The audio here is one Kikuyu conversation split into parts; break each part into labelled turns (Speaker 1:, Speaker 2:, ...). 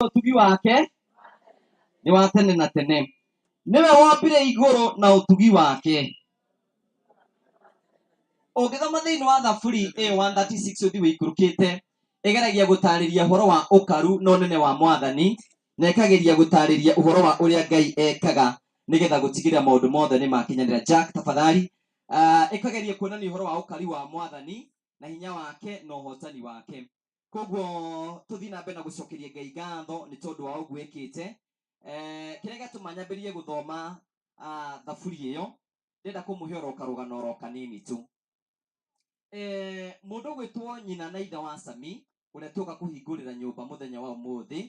Speaker 1: Ũtugi wake nĩ wa tene na tene. Nĩwe wombire igũrũ na ũtugi wake. Ũngĩthoma thĩinĩ wa Thaburi ĩyo 136 ũthiĩ wĩikũrũkĩte, ĩgeragia gũtarĩria ũhoro wa ũkaru na ũnene wa Mwathani, na ĩkageria gũtarĩria ũhoro wa ũrĩa Ngai ekaga nĩgetha gũtigĩrĩra maũndũ mothe nĩ makinyanĩra. Jack, tafadhali. Ĩkageria kuonania ũhoro wa ũkari wa Mwathani na hinya wake na ũhotani wake. Koguo tũthiĩ na mbere na gũcokeria Ngai ngatho nĩ tondũ wa ũguo ekĩte. Kĩrĩa gĩatũma nyambĩrĩrie gũthoma thaburi ĩyo, ndĩrenda kũmũhe oro karũgano oro kanini tu. Mũndũ ũgwĩtwo nyina na ithe wa Sami, ũrĩa tuoka kũhingũrĩra nyũmba mũthenya wa ũmũthĩ,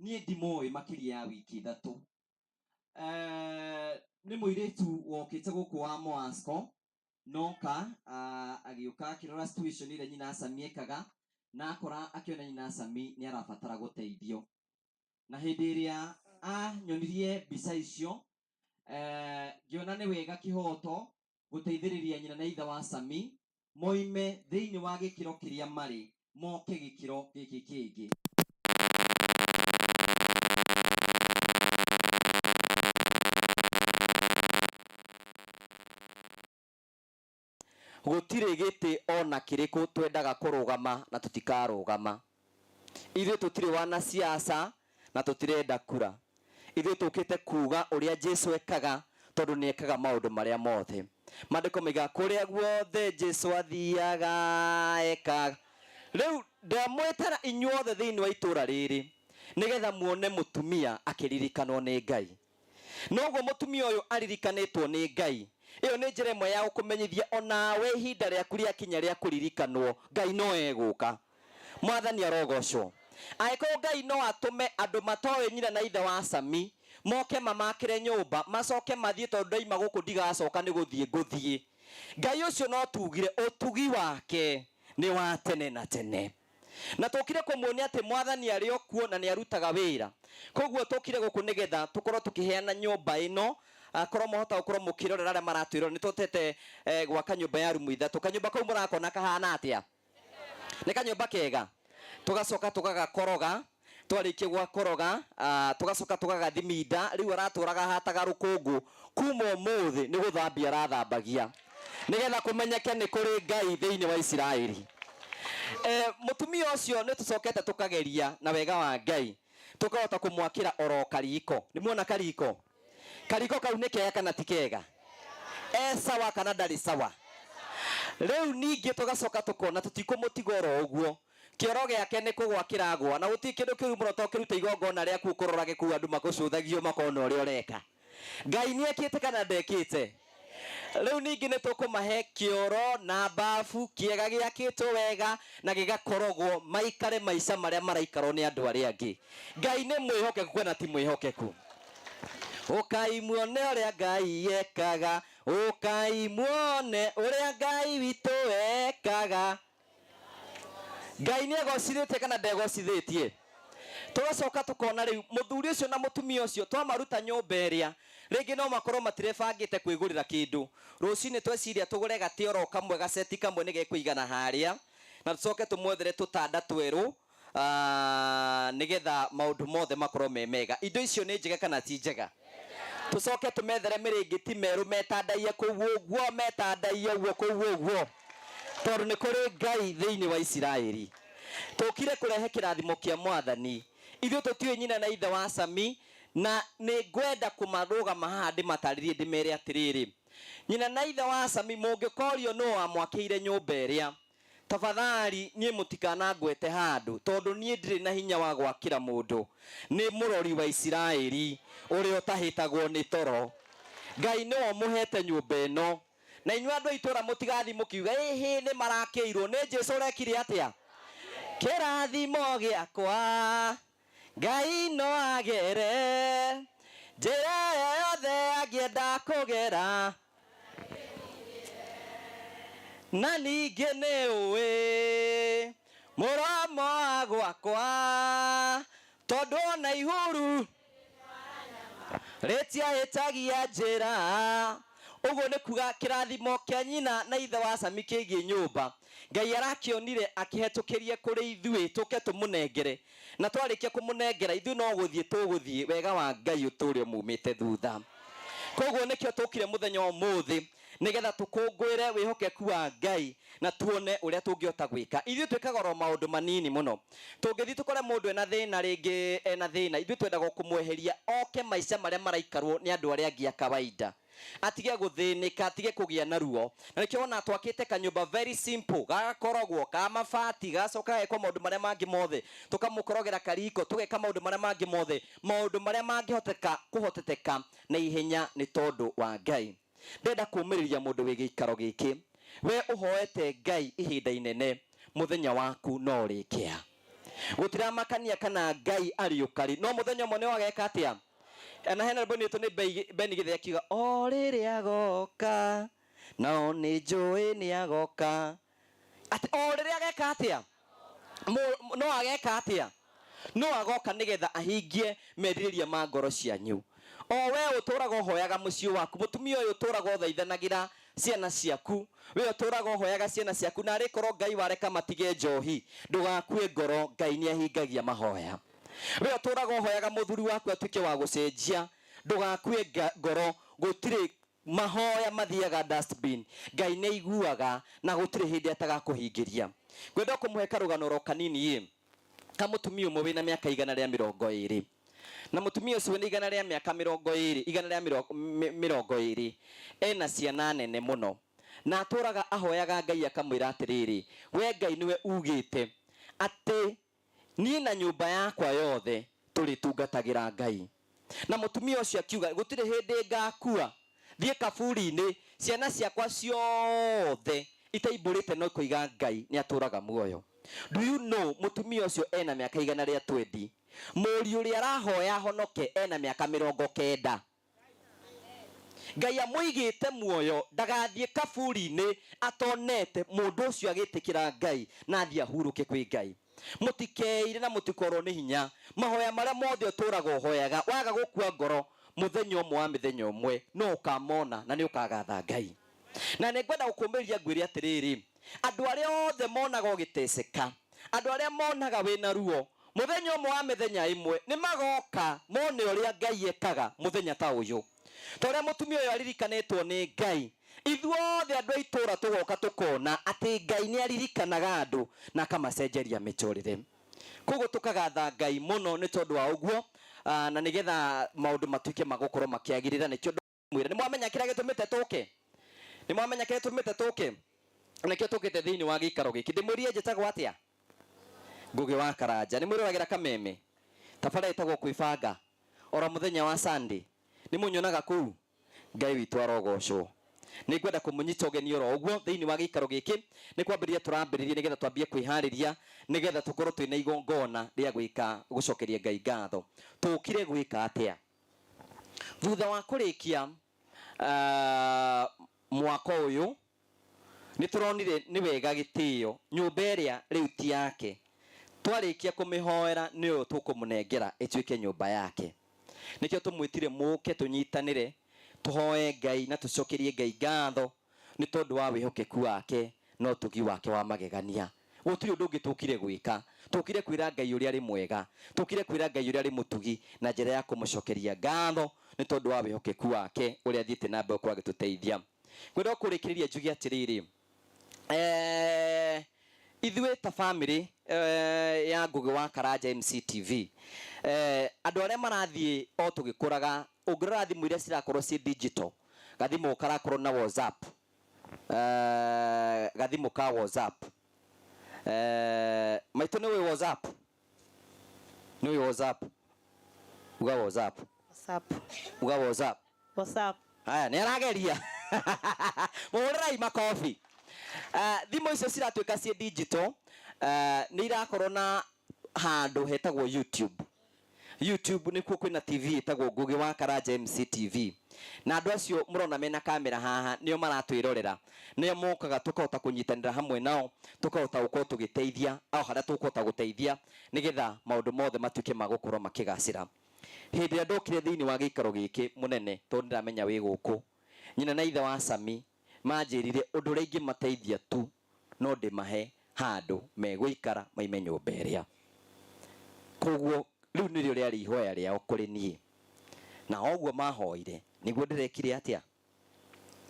Speaker 1: niĩ ndimũĩ makĩria ya wiki 3. Nĩ mũirĩtu wokĩte gũkũ wa Moasco, noka agĩũka akĩrora situation ĩrĩa nyina Sami ekaga, na akora akĩona nyina Sami nĩ arabatara gũteithio. Na hĩndĩ ĩrĩa anyonirie mbica icio, ngĩona nĩ wega kĩhoto gũteithĩrĩria nyina na ithe wa Sami moime thĩinĩ wa gĩkĩro kĩrĩa marĩ moke gĩkĩro gĩkĩ kĩngĩ. Gũtirĩ gĩtĩ ona kĩrĩkũ twendaga kũrũgama na tũtikarũgama. Ithuĩ tũtirĩ wanasiasa na tũtirenda kura. Ithuĩ tũkĩte kuga ũrĩa Jesu ekaga tondũ nĩ ekaga maũndũ marĩa mothe. Maandĩko moigaga kũrĩa guothe Jesu athiaga ekaga. Rĩu ndamwĩtara inyuothe thĩinĩ wa itũũra rĩrĩ nĩgetha muone mũtumia akĩririkanwo nĩ Ngai. Noguo mũtumia ũyũ aririkanĩtwo nĩ Ngai. Ĩyo nĩ njĩra ĩmwe ya gũkũmenyithia onawe ihinda rĩaku rĩakinya rĩa kũririkanwo, Ngai no egũka. Mwathani arogocwo. Angĩkorwo Ngai no atũme andũ matoĩ nyina na ithe wa Sami moke mamakĩre nyũmba, macoke mathiĩ tondũ ndaima gũkũ ndigacoka nĩ gũthiĩ ngũthiĩ. Ngai ũcio no tugire ũtugi wake nĩ wa tene na tene. Na tũkire kũmuonia atĩ Mwathani arĩ o kuo na nĩ arutaga wĩra. Koguo tũkire gũkũ nĩgetha tũkorwo tũkĩheana nyũmba ĩno, akorwo mwahota gũkorwo mũkĩrorera arĩa maratwĩrora, nĩ tũhotete gwaka nyũmba ya rumu 3. Kanyũmba kau mũrakona kahana atĩa? Nĩ kanyũmba kega. Tũgacoka tũgagakoroga, twarĩkia gwakoroga, tũgacoka tũgagathiminda, rĩu aratũraga ahataga rũkũngũ, kuma ũmũthĩ nĩ gũthambia arathambagia, nĩgetha kũmenyeke nĩ kũrĩ Ngai thĩinĩ wa Isiraeli. Mũtumia ũcio nĩ tũcokete tũkageria na wega wa Ngai, tũkahota kũmwakĩra oro kariko. Nĩ muona kariko? Kariko kau nĩ kega kana ti kega? E sawa kana ndarĩ sawa? Rĩu ningĩ tũgacoka tũkona tũtikũmũtiga oro ũguo. Kĩoro gĩake nĩ kũgwa kĩragwa, na gũtirĩ kĩndũ kĩũru mũno ta ũkĩruta igongona rĩaku ũkũrorage kũu andũ makũcũthagia makona ũrĩa ũreka. Ngai nĩ ekĩte kana ndekĩte? Rĩu ningĩ nĩ tũkũmahe kĩoro na bafu kĩega gĩakĩtwo wega na gĩgakorogwo maikare maica marĩa maraikarwo nĩ andũ arĩa angĩ. Ngai nĩ mwĩhokeku kana ti mwĩhokeku? Ũkai muone ũrĩa Ngai ekaga, ũkai muone ũrĩa Ngai witũ ekaga. Ngai nĩ egocithĩtie kana ndegocithĩtie? Tũgacoka tũkona rĩu mũthuri ũcio na mũtumia ũcio twamaruta nyũmba ĩrĩa rĩngĩ no makorwo matirebangĩte kwĩgũrĩra kĩndũ. Rũcinĩ tweciria tũgũre gatĩ oro kamwe gaceti kamwe nĩ gekũigana harĩa, na tũcoke tũmwethere tũtanda twerũ nĩgetha maũndũ mothe makorwo me mega. Indo icio nĩ njega kana ti njega? Tũcoke tũmethere mĩrĩngĩti merũ metandaiye kũu ũguo, metandaiye ũguo kũu ũguo, tondũ nĩ kũrĩ Ngai thĩinĩ wa Isiraeli. Tũkire kũrehe kĩrathimo kĩa Mwathani. Ithuĩ tũtiũĩ nyina na ithe wa Sami, na nĩ ngwenda kũmarũgama haha ndĩmatarĩrie ndĩmere atĩrĩrĩ, nyina na ithe wa Sami mũngĩkorio nũ wamwakĩire nyũmba ĩrĩa, tafadhali niĩ mũtikanangwete handũ, tondũ niĩ ndirĩ na hinya wa gwakĩra mũndũ. Nĩ mũrori wa Isiraeli ũrĩa ũtahĩtagwo nĩ toro. Ngai nĩwe ũmũhete nyũmba ĩno. Na inyuĩ andũ a itũũra mũtigathiĩ mũkiuga, ĩhĩ, nĩ marakĩirwo. Nĩ Jesu ũrekire atĩa? Kĩrathimo gĩakwa Ngai no agere njĩra ĩyo yothe angĩenda kũgera. Na ningĩ nĩ ũĩ mũromo wa gwakwa, tondũ ona ihuru rĩtiahĩtagia njĩra. Ũguo nĩ kuga kĩrathimo kĩa nyina na ithe wa Sami kĩgiĩ nyũmba, Ngai arakĩonire akĩhetũkĩrie kũrĩ ithuĩ tũke tũmũnengere, na twarĩkia kũmũnengera ithuĩ no gũthiĩ tũgũthiĩ, wega wa Ngai ũtũre ũmumĩte thutha. Koguo nĩkĩo tũkire mũthenya wa ũmũthĩ nĩgetha tũkũngũĩre wĩhokeku wa Ngai na tuone ũrĩa tũngĩhota gwĩka. Ithuĩ twĩkaga oro maũndũ manini mũno. Tũngĩthiĩ tũkore mũndũ ena thĩna, rĩngĩ ena thĩna, ithuĩ twendaga o kũmweheria oke maica marĩa maraikarwo nĩ andũ arĩa angĩ a kawaida. Atige gũthĩnĩka, atige kũgĩa na ruo. Na nĩkĩo wonaga twakĩte kanyũmba very simple, gagakorogwo, ka mabati, gagacoka gagekwo maũndũ marĩa mangĩ mothe, tũkamũkorogera kariko, tũgeka maũndũ marĩa mangĩ mothe, maũndũ marĩa mangĩhoteka kũhoteteka na ihenya nĩ tondũ wa Ngai. Ndĩrenda kũũmĩrĩria mũndũ wĩ gĩikaro gĩkĩ, we ũhoete Ngai ihinda inene, mũthenya waku no ũrĩkĩa. Gũtiramakania kana Ngai arĩũka rĩ, no mũthenya ũmwe nĩ ageka atĩa? Na hena rwĩmbo rũinĩtwo nĩ Ben Gĩthĩ akiuga, o rĩrĩa agoka, nao nĩ njũĩ nĩ agoka. Atĩ o rĩrĩa ageka atĩa? No ageka atĩa? No agoka nĩgetha ahingie merirĩria ma ngoro cianyu. O wee ũtũũraga ũhoyaga mũciĩ waku, mũtumia ũyũ ũtũũraga ũthaithanagĩra ciana ciaku, we ũtũũraga ũhoyaga ciana ciaku, na arĩ korwo Ngai wareka matige njohi, ndũgakue ngoro, Ngai nĩ ahingagia mahoya. We ũtũũraga ũhoyaga mũthuri waku atuĩke wa gũcenjia, ndũgakue ngoro, gũtirĩ mahoya mathiaga dustbin, Ngai nĩ aiguaga na gũtirĩ hĩndĩ atagakũhingĩria. Ngwenda kũmũhe karũgano oro kanini ĩ, ka mũtumia ũmwe wĩna mĩaka 120. Na mũtumia ũcio wĩna igana rĩa mĩaka mĩrongo ĩrĩ, igana rĩa mĩrongo ĩrĩ, ena ciana nene mũno. Na atũraga ahoyaga Ngai akamwĩra atĩrĩrĩ, we Ngai nĩwe ugĩte atĩ niĩ na nyũmba yakwa yothe tũrĩtungatagĩra Ngai. Na mũtumia ũcio akiuga, gũtirĩ hĩndĩ ngakua thiĩ kaburi-inĩ, ciana ciakwa ciothe itaimbũrĩte no ikoiga Ngai nĩ atũraga muoyo. Do you know mũtumia ũcio ena mĩaka 120, mũriũ ũrĩa arahoya ahonoke ena mĩaka 90. Ngai amũigĩte muoyo ndagathiĩ kaburi-inĩ atonete mũndũ ũcio agĩtĩkĩra Ngai na athiĩ ahurũke kwĩ Ngai. Mũtikeire na mũtikorwo nĩ hinya, mahoya marĩa mothe ũtũraga ũhoyaga, waga gũkua ngoro mũthenya ũmwe wa mĩthenya ũmwe no ũkamona na nĩ ũkagatha Ngai. Na nĩ ngwenda gũkũmĩrĩria ngwĩre atĩrĩrĩ, andũ arĩa othe monaga ũgĩteceka, andũ arĩa monaga wĩna ruo, mũthenya ũmwe wa mĩthenya ĩmwe nĩ magoka mone ũrĩa Ngai ekaga mũthenya ta ũyũ. Ta ũrĩa mũtumia ũyũ aririkanĩtwo nĩ Ngai, ithuothe andũ a itũũra tũgoka tũkona atĩ Ngai nĩ aririkanaga andũ na akamacenjeria mĩtũrĩre. Koguo tũkagatha Ngai mũno nĩ tondũ wa ũguo, na nĩgetha maũndũ matuĩke ma gũkorwo makĩagĩrĩra. Nĩkĩo ndamwĩra, nĩ mwamenya kĩrĩa gĩtũmĩte tũke? Nĩ mwamenya kĩrĩa gĩtũmĩte tũke? Nĩkĩo tũkĩte thĩinĩ wa gĩikaro gĩkĩ. Ndĩmwĩrire njĩtagwo atĩa? Ngũgĩ wa Karanja. Nĩ mwĩroragĩra Kameme? Tabarĩra ĩtagwo Kwĩbanga oro mũthenya wa Sunday. Nĩ mũnyonaga kũu? Ngai witũ arogocwo. Nĩ ngwenda kũmũnyita ũgeni oro ũguo thĩinĩ wa gĩikaro gĩkĩ. Nĩ kwambĩrĩria tũrambĩrĩria nĩgetha twambie kwĩharĩria nĩgetha tũkorwo twĩna igongona rĩa gwĩka gũcokeria Ngai ngatho. Tũkire gwĩka atĩa? Thutha wa kũrĩkia mwako ũyũ, nĩ tũronire nĩ wega gĩtĩo nyũmba ĩrĩa rĩu ti yake. Twarĩkia kũmĩhoera nĩ ũyũ tũkũmũnengera ĩtuĩke nyũmba yake. Nĩkĩo tũmwĩtire mũke tũnyitanĩre, tũhoe Ngai na tũcokerie Ngai ngatho nĩ tondũ wa wĩhokeku wake na ũtugi wake wa magegania. Gũtirĩ ũndũ ũngĩ tũkire gwĩka, tũkire kwĩra Ngai ũrĩa arĩ mwega, tũkire kwĩra Ngai ũrĩa arĩ mũtugi na njĩra ya kũmũcokeria ngatho nĩ tondũ wa wĩhokeku wake ũrĩa athiĩte na mbere gũkorwo agĩtũteithia. Ngwenda kũrĩkĩrĩria njuge atĩrĩrĩ, ithuĩ ta family ya Ngũgĩ wa Karanja MCTV, andũ arĩa marathiĩ o tũgĩkũraga, ũngĩrora thimũ iria cirakorwo ciĩ digital, gathimũ karakorwo na WhatsApp, gathimũ ka WhatsApp. Maitũ nĩ ũĩ WhatsApp? Nĩ ũĩ WhatsApp? Uga WhatsApp.
Speaker 2: WhatsApp.
Speaker 1: Uga WhatsApp.
Speaker 2: WhatsApp.
Speaker 1: Haya, nĩ arageria. Mũhũrĩrai makobi. Thimũ icio ciratuĩka ciĩ digital, nĩ irakorwo na handũ hetagwo YouTube. YouTube nĩkuo kwĩna TV ĩtagwo Ngũgĩ wa Karanja MCTV. Na andũ acio mũrona mena kamera haha nĩo maratwĩrorera. Nĩo mokaga tũkahota kũnyitanĩra hamwe nao, tũkahota gũkorwo tũgĩteithia o harĩa tũkũhota gũteithia nĩgetha maũndũ mothe matuĩke ma gũkorwo makĩgacĩra. Hĩndĩ ĩrĩa ndokire thĩinĩ wa gĩikaro gĩkĩ mũnene, tondũ nĩndamenya wĩ gũkũ, Nyina na ithe wa Sami manjĩrire ũndũ ũrĩa ingĩmateithia tu no ndĩmahe handũ megũikara maime nyũmba ĩrĩa. Koguo rĩu nĩrĩo rĩarĩ ihoya rĩao kũrĩ niĩ. Na oguo mahoire nĩguo ndĩrekire atĩa?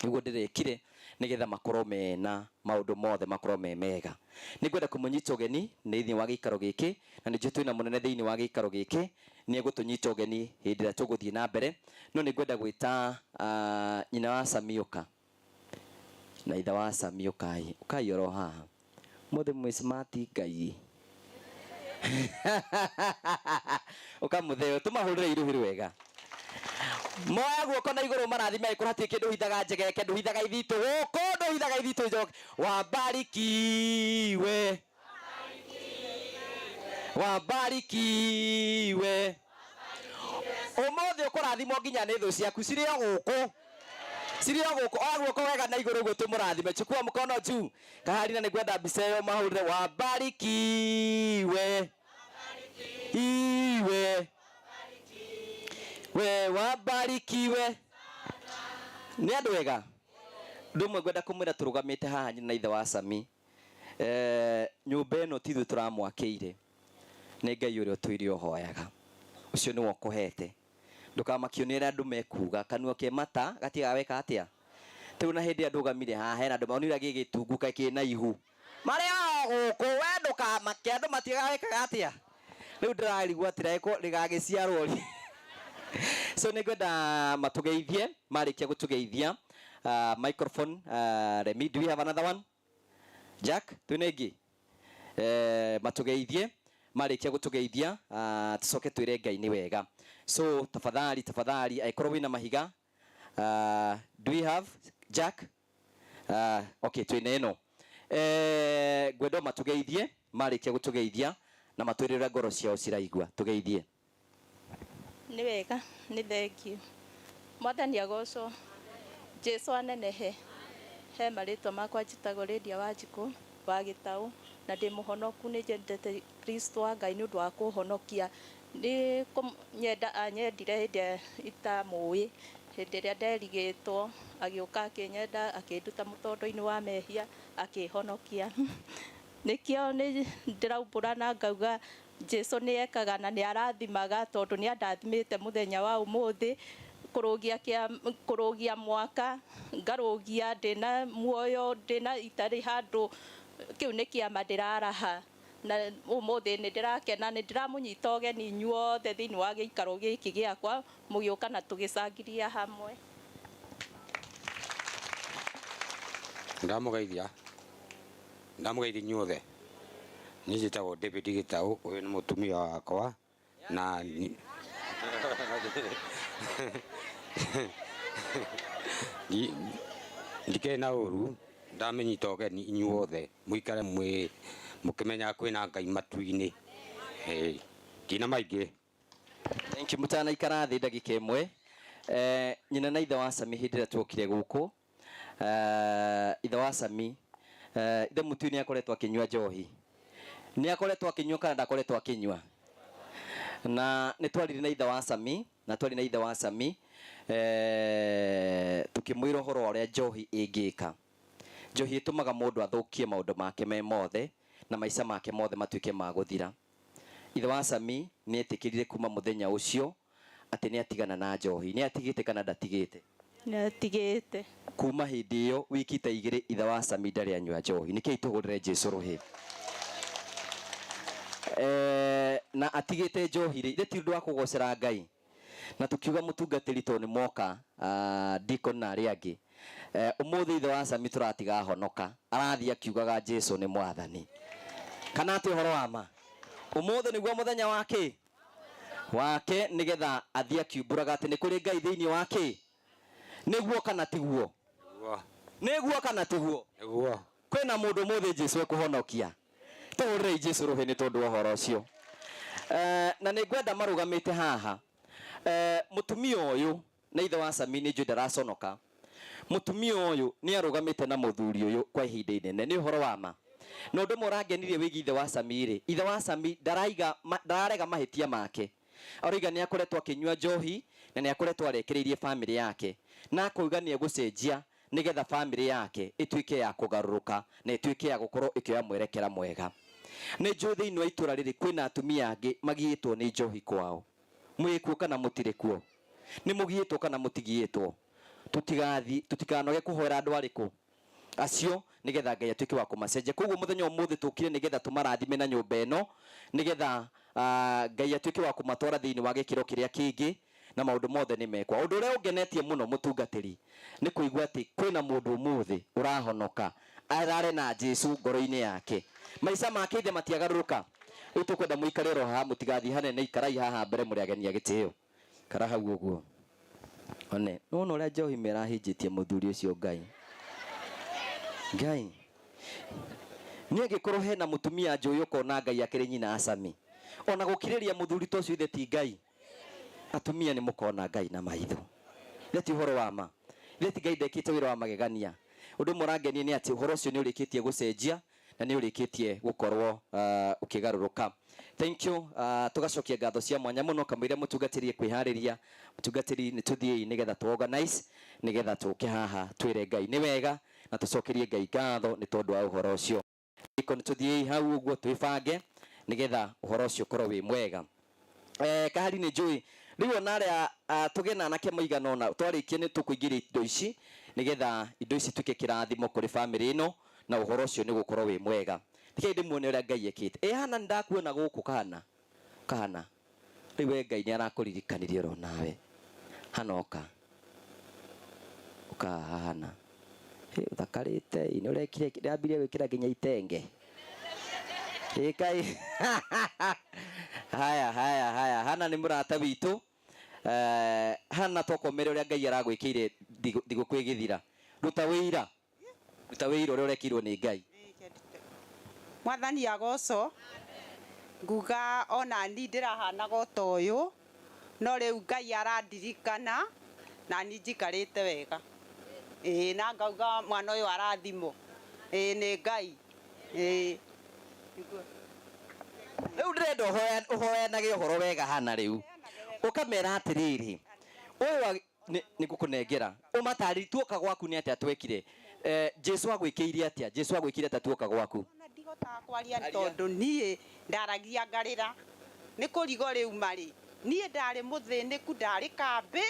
Speaker 1: Nĩguo ndĩrekire nĩgetha makorwo mena maũndũ mothe makorwo me mega. Nĩngwenda kũmũnyita ũgeni thĩinĩ wa gĩikaro gĩkĩ, na nĩnjũĩ twĩna mũnene thĩinĩ wa gĩikaro gĩkĩ, nĩ egũtũnyita ũgeni hĩndĩ ĩrĩa tũgũthiĩ na mbere. No nĩngwenda gwĩta nyina wa Sami ũka na ithe wa Sami ũkai, ũkai oro haha. Mũthĩ mwĩ smart Ngai. Ũkamũtheo, tũmahũrĩre irũhi rwega. Moya guoko na igũrũ marathime angĩkorwo hatirĩ kĩndũ hithaga njegeke, ndũhithaga ithitũ gũkũ, ndũhithaga ithitũ njoke. Wabarikiwe, wabarikiwe. Ũmũthĩ ũkũrathimwo nginya nĩ thũ ciaku cirĩ o gũkũ, cirĩ o gũkũ. Oya guoko wega na igũrũ ũguo tũmũrathime. Chukua mkono juu. Kaharina nĩ ngwenda mbica ĩyo mahũrĩre wabarikiwe. Iwe. We wabarikiwe. Nĩ andũ ega. Ũndũ ũmwe ngwenda kũmwĩra tũrũgamĩte haha nyina na ithe wa Sami. Nyũmba ĩno ti ithuĩ tũramwakĩire. Nĩ Ngai ũrĩa ũtũire ũhoyaga. Ũcio nĩwe ũkũhete. Ndũkamakio nĩ ũrĩa andũ mekuga. Kanua ke mata gatigaga weka atĩa? Rĩu na hĩndĩ ĩrĩa ndũgamire haha hena andũ monire gĩgĩtungu kaĩ kĩna ihu. Marĩ o gũkũ we ndũkamake andũ matigaga wekaga atĩa? Rĩu ndĩrarigwo atĩrĩ rĩgagĩciarwo rĩ. So nĩ ngwenda matũgeithie, marĩkia gũtũgeithia microphone Remi, do we have another one? Jack, twĩna ĩngĩ? Matũgeithie, marĩkia gũtũgeithia tũcoke twĩre Ngai nĩ wega. So tafadhali, tafadhali angĩkorwo wĩna mahiga, do we have Jack? Okay, twĩna ĩno. Ngwenda o matũgeithie, marĩkia gũtũgeithia na matwĩre ũrĩa ngoro ciao ciraigua. Tũgeithie.
Speaker 2: Nĩ wega, nĩ thengiũ. Mwathani agocwo, Jesu anenehe. He marĩtwa makwa njĩtagwo Lydia Wanjikũ wa Gĩtaũ, na ndĩ mũhonoku, nĩ nyendete Kristo wa Ngai nĩ ũndũ wa kũhonokia. Nĩ kũnyenda anyendire hĩndĩ ĩrĩa itamũĩ, hĩndĩ ĩrĩa nderigĩtwo, agĩũka akĩnyenda, akĩnduta mũtondo-inĩ wa mehia, akĩhonokia. Nĩkĩo nĩ ndĩraumbũra na ngauga Jesu nĩ ekaga na nĩ arathimaga tondũ nĩ andathimĩte mũthenya wa ũmũthĩ, kũrũgia mwaka, ngarũgia ndĩna muoyo, ndĩna itarĩ handũ, kĩu nĩ kĩama ndĩraraha. Na ũmũthĩ nĩ ndĩrakena, nĩ ndĩramũnyita ũgeni inyuothe thĩinĩ wa gĩikaro gĩkĩ gĩakwa, mũgĩũka na tũgĩcangiria hamwe.
Speaker 3: Ndamũgeithia, ndamũgeithia inyuothe. Niĩ njĩtagwo David Gĩtaũ, ũyũ nĩ mũtumia wakwa na ndikĩrĩ na ũru, ndamũnyita ũgeni inyuothe mũikare mwĩ mũkĩmenyaga kwĩna Ngai matu-inĩ. Ndina maingĩ.
Speaker 1: Thank you. Mũtanaikara thĩ ndagĩka ĩmwe. Nyina na ithe wa Sami hĩndĩ ĩrĩa tuokire gũkũ, ithe wa Sami, ithe Mũtui nĩ akoretwo akĩnyua njohi. Nĩ akoretwo akĩnyua kana ndakoretwo akĩnyua? Na nĩ twarire na ithe wa Sami, na twarire na ithe wa Sami, tukĩmwĩra ũhoro wa ũrĩa njohi ĩngĩka. Njohi ĩtũmaga mũndũ athũkie maũndũ make me mothe na maica make mothe matuĩke ma gũthira. Ithe wa Sami nĩ etĩkĩrire kuma mũthenya ũcio atĩ nĩ atigana na njohi. Nĩ atigĩte kana ndatigĩte?
Speaker 2: Nĩ atigĩte.
Speaker 1: Kuma hĩndĩ ĩyo wiki ta igĩrĩ ithe wa Sami ndarĩ anyua njohi. Nĩkĩo tũhũrĩre Jesu rũhĩ. Na atigĩte njohi rĩ, ithe ti ũndũ wa kũgocera Ngai. Na tukiuga mũtungatĩri tondũ nĩ moka, deacon na arĩa angĩ. Ũmũthĩ ithe wa Sami tũratiga honoka, arathiĩ akiugaga Jesu nĩ mwathani. Kana atĩ ũhoro wa ma? Ũmũthĩ nĩguo mũthenya wake wake, nĩgetha athiĩ akiumbũraga atĩ nĩ kũrĩ Ngai thĩinĩ wake. Nĩguo kana tiguo? Nĩguo kana tiguo?
Speaker 3: Nĩguo.
Speaker 1: Kwĩna mũndũ ũmũthĩ Jesu ekũhonokia. Tũhũrĩrei Jesu rũhĩ nĩ tondũ wa ũhoro ũcio. Na nĩ ngwenda marũgamĩte haha. Mũtumia ũyũ na ithe wa Sami nĩ njũĩ ndaraconoka. Mũtumia ũyũ nĩ arũgamĩte na mũthuri ũyũ kwa ihinda inene. Nĩ ũhoro wa ma. Na ũndũ ũmwe ũrangenirie wĩgiĩ ithe wa Sami rĩ, ithe wa Sami ndaraiga, ndararega mahĩtia make. Aroiga nĩ akoretwo akĩnyua njohi, Na nĩ akoretwo arekereirie bamĩrĩ yake na akauga nĩ egũcenjia nĩgetha bamĩrĩ yake ĩtuĩke ya kũgarũrũka na ĩtuĩke ya gũkorwo ĩkĩoya mwerekera mwega. Nĩ njũĩ thĩinĩ wa itũra rĩrĩ kwĩna atumia angĩ magiĩtwo nĩ njohi kwao. Mwĩkuo kana mũtirĩ kuo? Nĩ mũgiĩtwo kana mũtigiĩtwo? Tũtigathi tũtikanoge kũhoera andũ arĩkũ acio nigetha Ngai atuĩke wa kũmacenjia. Koguo mũthenya ũmũthĩ tũkire nigetha tũmarathime na nyũmba ĩno, nigetha Ngai atuĩke wa kũmatwara thĩinĩ wa gĩkĩro kĩrĩa kĩngĩ na maũndũ mothe nĩ mekwa. Ũndũ ũrĩa ũngenetie mũno mũtungatĩri nĩ kũigua atĩ kwĩna mũndũ ũmũthĩ ũrahonoka arare na Jesu ngoro-inĩ yake, maica make ithe matiagarũrũka. Rĩu tũkwenda mũikare oro haha, mũtigathiĩ hanene, ikarai haha mbere mũrĩ ageni a gĩtĩo. Ikara hau ũguo. One, nĩwona ũrĩa njohi merahĩnjĩtie mũthuri ũcio Ngai. Ngai. Niĩ angĩkorwo hena mũtumia njũĩ ũkona Ngai akĩrĩ nyina Acami. Ona gũkirĩria mũthuri ta ũcio ithe ti Ngai. Atumia nĩ mũkona Ngai na maitho. Ithe ti ũhoro wa ma. Ithe ti Ngai ndekĩte wĩra wa magegania. Ũndũ ũmwe ũrangenia nĩ atĩ ũhoro ũcio nĩ ũrĩkĩtie gũcenjia na nĩ ũrĩkĩtie gũkorwo ũkĩgarũrũka. Thank you. Tũgacokia ngatho cia mwanya mũno kamũira mũtungatĩri ekwĩharĩria. Mũtungatĩri nĩ tũthiĩi nĩgetha tũ organize nĩgetha tũke haha twĩre Ngai nĩ wega na tũcokerie Ngai ngatho nĩ tondũ wa ũhoro ũcio. Iko nĩ tũthiĩi hau ũguo twĩbange nĩgetha ũhoro ũcio ũkorwo wĩ mwega. Kahari nĩ njũĩ rĩu ona arĩa tũgĩe na anake maigana ũna twarĩkia nĩ tũkũingĩria indo ici nĩgetha indo ici ituĩke kĩrathimo kũrĩ bamĩrĩ ĩno na ũhoro ũcio nĩ gũkorwo wĩ mwega. Rekei ndĩmuone ũrĩa Ngai ekĩte. Ĩ Hana nĩ ndakuona gũkũ kahana kahana rĩu we Ngai nĩ arakũririkanirie oro nawe. Hana ũka ũka haha Hana. Ĩ ũthakarĩte ĩ nĩ ũrekire ndĩrambirie gwĩkĩra nginya itenge. Ĩ Ngai haya haya haya Hana nĩ mũrata witũ. Hana tokomere ũrĩa Ngai aragwĩkĩire thigũkũ ĩgĩthira. Ruta wĩira. Ruta wĩira ũrĩa ũrekĩirwo nĩ Ngai.
Speaker 4: Mwathani agocwo. Nguga ona ni ndĩrahanaga o ta ũyũ, no rĩu Ngai arandirikana na ni njikarĩte wega. Ĩĩ na ngauga mwana ũyũ arathimwo. Ĩĩ nĩ Ngai. Ĩĩ.
Speaker 1: Rĩu ndĩrenda ũhoyanage ũhoro wega Hana rĩu. Ũkamera atĩrĩrĩ, ũyũ nĩ ngũkũnengera. Ũmatarĩrie tuoka gwaku nĩ atĩa twekire. Jesu agwĩkĩire atĩa? Jesu agwĩkĩire atĩa tuoka gwaku?
Speaker 4: Ona ndihotaga kwaria tondũ niĩ ndaragia ngarĩra. Nĩ kũrigo rĩu marĩ. Niĩ ndarĩ mũthĩnĩku, ndarĩ kambĩ,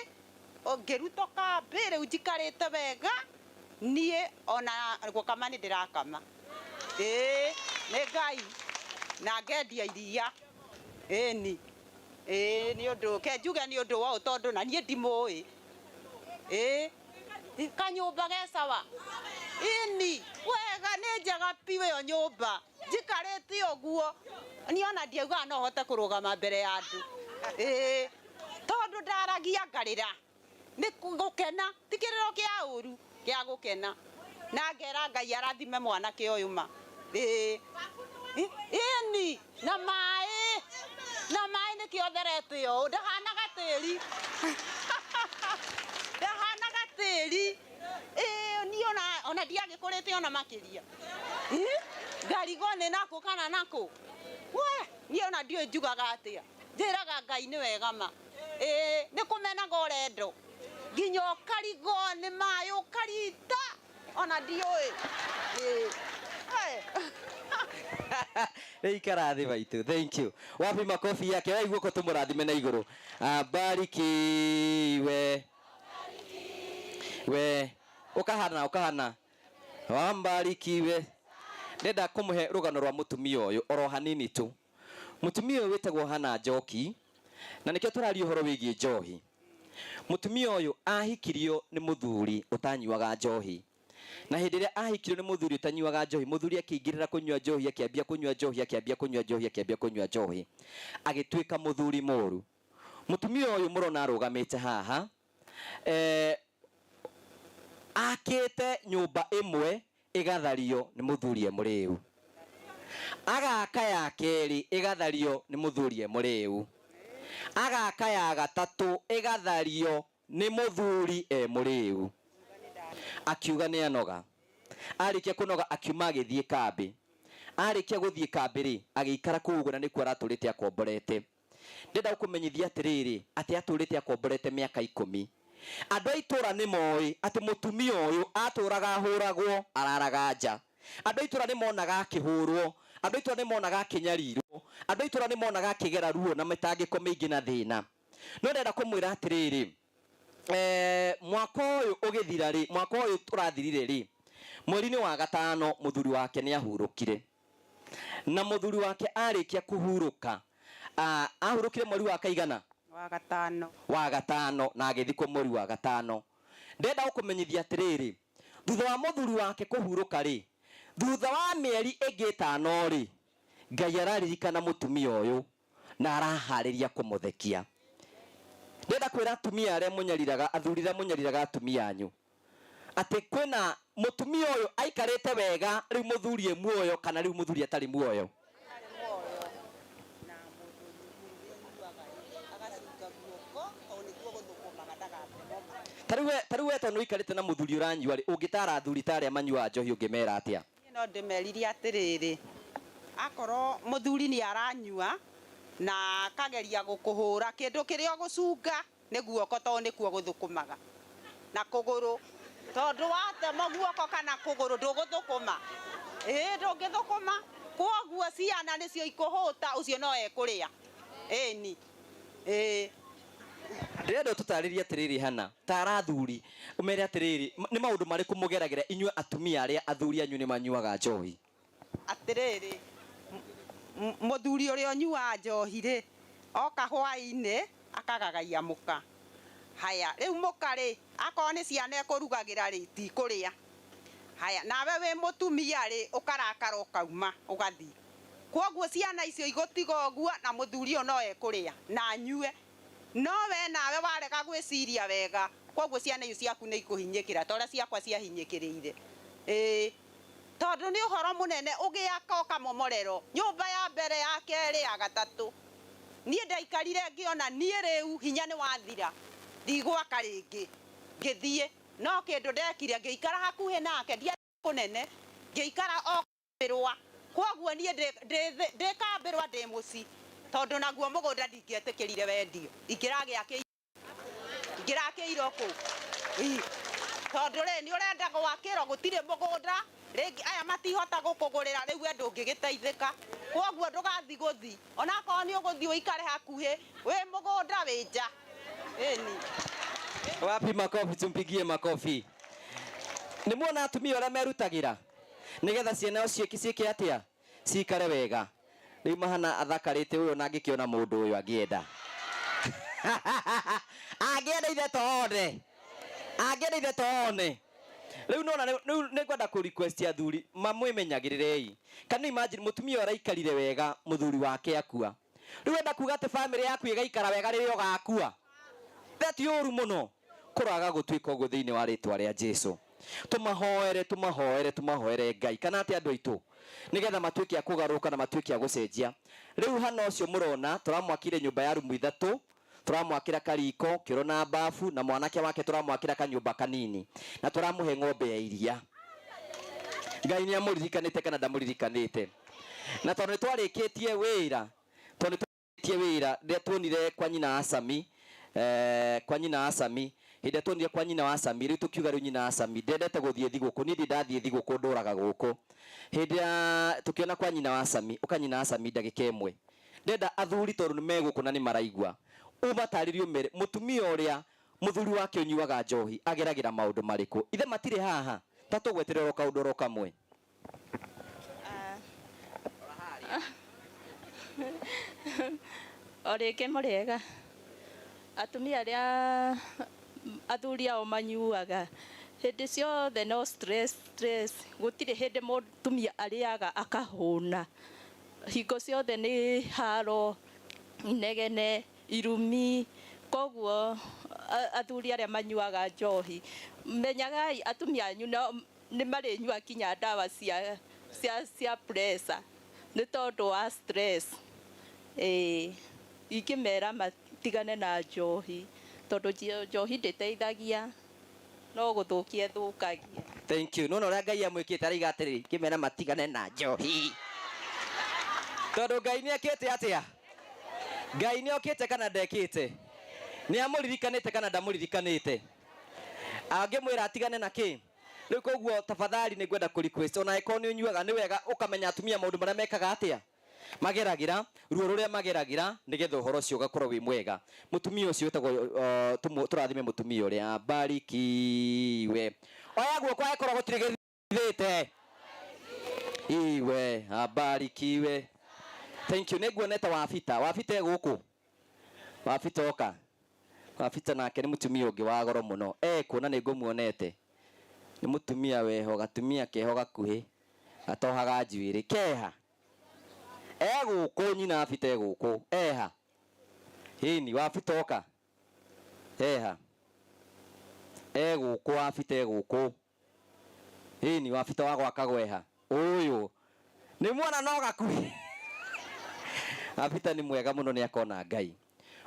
Speaker 4: ngĩrutwo kambĩ, rĩu njikarĩte wega. Niĩ ona gũkama nĩ ndĩrakama. Ĩĩ, nĩ Ngai. Na ngendia iria. Ĩni. Ĩĩ, nĩ ũndũ, ke njuge nĩ ũndũ wa ũũ tondũ na niĩ ndimũĩ. Ĩĩ, kanyũmba ge sawa. Ĩni, wega nĩ njega piũ ĩyo nyũmba. Njikarĩte ũguo. Niĩ ona ndiaugaga no hote kũrũgama mbere ya andũ. Ĩĩ, tondũ ndaragia ngarĩra. Nĩ gũkena, ti kĩrĩro kĩa ũru, kĩa gũkena. Na ngera Ngai arathime mwanake ũyũ ma. Ĩĩ. Ĩni, na maĩ. Na maĩ nĩkĩo therete ũũ, ndahanaga tĩri. Ndahanaga tĩri. Ĩĩ, niĩ ona ndiagĩkũrĩte ona makĩria. Ngarigo nĩ nakũ kana nakũ. We, niĩ ona ndiũĩ njugaga atĩa. Njĩraga Ngai nĩ wega ma. Ĩĩ, nĩ kũmenaga ũrendo. Nginya ũkarigwo nĩ maĩ ũkarita. Ona ndiũĩ. Ĩĩ.
Speaker 1: Rĩu ikara thĩ maitũ. Thank you. Wapi makofi yake? Wai guoko tũmũrathime na igũrũ. Abarikiwe. We ũkahana ũkahana. Wambarikiwe. Ndenda kũmũhe rũgano rwa mũtumia ũyũ oro hanini tu. Mũtumia ũyũ wĩtagwo Hana Njoki, na nĩkĩo tũraria ũhoro wĩgiĩ njohi. Mũtumia ũyũ ahikirio nĩ mũthuri ũtanyuaga njohi. Na hĩndĩ ĩrĩa ahikirio nĩ mũthuri ũtanyuaga njohi, mũthuri akĩingĩrĩra kũnyua njohi, akĩambia kũnyua njohi, akĩambia kũnyua njohi, akĩambia kũnyua njohi. Agĩtuĩka mũthuri mũru. Mũtumia ũyũ mũrona arũgamĩte haha, akĩte nyũmba ĩmwe ĩgathario nĩ mũthuri e mũrĩu. Agaka ya kerĩ ĩgathario nĩ mũthuri e mũrĩu. Agaka ya gatatũ ĩgathario nĩ mũthuri e mũrĩu. Akiuga nĩ anoga. Arĩkia kũnoga akiuma agĩthiĩ kambĩ. Arĩkia gũthiĩ kambĩ rĩ, agĩikara kũu ũguo na nĩkuo aratũrĩte akomborete. Ndĩrenda gũkũmenyithia atĩrĩrĩ, atĩ atũrĩte akomborete mĩaka 10. Andũ a itũra nĩ moĩ atĩ mũtumia ũyũ atũraga ahũragwo, araraga nja. Andũ a itũra nĩ monaga akĩhũrwo, andũ a itũra nĩ monaga akĩnyarirwo, andũ a itũra nĩ monaga akĩgera ruo na mĩtangĩko mĩingĩ na thĩna. No ndĩrenda kũmwĩra atĩrĩrĩ, mwaka ũyũ ũgĩthira rĩ, mwaka ũyũ tũrathirire rĩ, mweri-inĩ wa 5 mũthuri wake nĩ ahurũkire. Na mũthuri wake arĩkia kũhurũka, ahurũkire mweri wa kaigana?
Speaker 4: Wa 5.
Speaker 1: Wa 5, na agĩthikwo mweri wa 5. Ndĩrenda gũkũmenyithia atĩrĩrĩ, thutha wa mũthuri wake kũhurũka rĩ, thutha wa mĩeri ĩngĩ 5 rĩ, Ngai araririkana mũtumia ũyũ na araharĩria kũmũthekia. Ndĩrenda kwĩra atumia arĩa mũnyariraga, athuri arĩa mũnyariraga atumia anyu, atĩ kwĩna mũtumia ũyũ aikarĩte wega rĩu mũthuri e muoyo kana rĩu mũthuri atarĩ muoyo. Ta rĩu we tondũ ũikarĩte na mũthuri ũranyua rĩ, ũngĩtara athuri ta arĩa manyuaga njohi ũngĩmera atĩa?
Speaker 4: Niĩ no ndĩmeririe atĩrĩrĩ, akorwo mũthuri nĩ aranyua na akageria gũkũhũra kĩndũ kĩrĩa ũgũcunga nĩ guoko tondũ nĩkuo gũthũkũmaga na kũgũrũ, tondũ watema guoko kana kũgũrũ ndũgũthũkũma. Ĩĩ, ndũngĩthũkũma. Kwoguo ciana nĩcio ikũhũta, ũcio no ekũrĩa. Ĩni. Ĩĩ.
Speaker 1: Ndĩrenda ũtũtarĩrie atĩrĩrĩ, Hana, tara athuri, ũmere atĩrĩrĩ, nĩ maũndũ marĩkũ mũgeragĩra inyuĩ atumia arĩa athuri anyu nĩ manyuaga njohi?
Speaker 4: Atĩrĩrĩ, mũthuri ũrĩa ũnyuaga njohi rĩ, oka hwaĩ-inĩ akagagaia mũka. Haya, rĩu mũka rĩ, akorwo nĩ ciana ekũrugagĩra rĩ, ti kũrĩa. Haya, nawe wĩ mũtumia rĩ, ũkarakara ũkauma, ũgathiĩ. Kwoguo ciana icio igũtiga ũguo na mũthuri ũyũ no ekũrĩa na anyue. No we nawe warega gwĩciria wega, kwoguo ciana icio ciaku nĩ ikũhinyĩkĩra ta ũrĩa ciakwa ciahinyĩkĩrĩire. Ĩĩ, tondũ nĩ ũhoro mũnene ũgĩaka ũkamomorerwo nyũmba ya mbere, ya kerĩ, ya gatatũ. Niĩ ndaikarire ngĩona niĩ rĩu hinya nĩ wathira, ndigwaka rĩngĩ, ngĩthiĩ. No kĩndũ ndekire, ngĩikara hakuhĩ nake, ndiathiĩ kũnene, ngĩikara o kambĩrwa. Kwoguo niĩ ndĩ kambĩrwa ndĩ mũciĩ, tondũ naguo mũgũnda ndingĩetĩkĩrire wendio, ingĩrakĩirwo kũ? Tondũ rĩ, nĩ ũrenda gwakĩrwo, gũtirĩ mũgũnda, rĩngĩ aya matihota gũkũgũrĩra, rĩu we ndũngĩgĩteithĩka. Kwoguo ndũgathiĩ gũthiĩ, onakorwo nĩ ũgũthiĩ ũikare hakuhĩ, wĩ mũgũnda wĩ nja. Ĩni.
Speaker 1: Wapi makofi, tumpigie makofi. Nĩ muona atumia ũrĩa merutagĩra nĩgetha ciana ciĩke atĩa, cikare wega. Rĩu mahana athakarĩte ũyũ na angĩkĩona mũndũ ũyũ angĩenda. Angĩenda ithe toone. Angĩenda ithe toone. Rĩu nona rĩu nĩ ngwenda kũ request athuri mamwĩmenyagĩrĩrei. Can you imagine mũtumia ũyũ araikarire wega mũthuri wake akua. Rĩu enda kuga atĩ family yaku ĩgaikara wega rĩrĩa ũgakua. That ũru mũno. Kũraga gũtuĩka ũguo thĩinĩ wa rĩtwa rĩa Jesu. Tũmahoere, tũmahoere, tũmahoere Ngai. Kana atĩ andũ aitũ, nĩgetha matuĩke a kũgarũrũka na matuĩke a gũcenjia. Rĩu hana ũcio mũrona, tũramwakĩire nyũmba ya rumu 3, tũramwakĩra kariko, kĩoro na bafu, na mwanake wake tũramwakĩra kanyũmba kanini, na tũramũhe ng'ombe ya iria. Ngai nĩ amũririkanĩte kana ndamũririkanĩte? Na tondũ nĩ twarĩkĩtie wĩra, tondũ nĩ twarĩkĩtie wĩra, rĩrĩa tuonire kwa nyina Asami, kwa nyina Asami, hĩndĩ ĩrĩa tuonire kwa nyina wa Asami, rĩu tũkiuga rĩu nyina Asami, ndendete gũthiĩ thigũkũ, niĩ ndirĩ ndathiĩ thigũkũ, ndũraga gũkũ. Hĩndĩ ya tũkĩona kwa nyina wa Asami, ũka nyina Asami ndagĩka ĩmwe. Ndenda athuri tondũ nĩ megũkũ na nĩ maraigua. Ũmatarĩrie ũmere, mũtumia ũrĩa mũthuri wake ũnyuaga njohi ageragĩra maũndũ marĩkũ? Ithe matirĩ haha, ta tũgwetere oro kaũndũ oro kamwe.
Speaker 2: O rĩngĩ mũrĩega. Atumia arĩa athuri ao manyuaga hĩndĩ ciothe no stress, stress. Gũtirĩ hĩndĩ mũtumia arĩaga akahũna. Hingo ciothe nĩ haro, inegene, irumi. Koguo athuri arĩa manyuaga njohi, menyagai atumia anyu nĩ marĩnyua kinya ndawa cia pressure nĩ tondũ wa stress. Ingĩmera matigane na njohi tondũ njohi ndĩteithagia, no gũthũkia ĩthũkagia.
Speaker 1: Thank you. Nona ũrĩa Ngai amwĩkĩte araiga atĩrĩrĩ, ingĩmera matigane na njohi. Tondũ Ngai nĩ ekĩte atĩa? Ngai nĩ okĩte kana ndekĩte? Nĩ amũririkanĩte kana ndamũririkanĩte? Angĩmwĩra atigane na kĩ? Rĩu koguo tafadhali nĩ ngwenda kũ request ona angĩkorwo nĩ ũnyuaga nĩ wega ũkamenya atumia maũndũ marĩa mekaga atĩa mageragĩra ruo rũrĩa mageragĩra nĩgetha ũhoro ũcio ũgakorwo wĩ mwega. Mũtumia ũcio wĩtagwo tũrathime mũtumia ũrĩa abarikiwe. Oya guoko angĩkorwo gũtirĩ gĩthithĩte. Iwe abarikiwe. Thank you. Nĩnguonete Wabita. Wabita e gũkũ? Wabita oka. Wabita nake nĩ mũtumia ũngĩ wa goro mũno. Ekuo na nĩngũmuonete. Nĩ mũtumia weho, gatumia keho gakuhĩ, gatohaga njuĩrĩ. Keha? Egũkũ nyina Wabita egũkũ. Eha? Ĩni, Wabita oka. Eha? Egũkũ Wabita egũkũ. Ĩni, Wabita wa gwaka gweha. Ũyũ. Nĩ mwana no gakuhĩ. Wabita nĩ mwega mũno nĩ akona Ngai.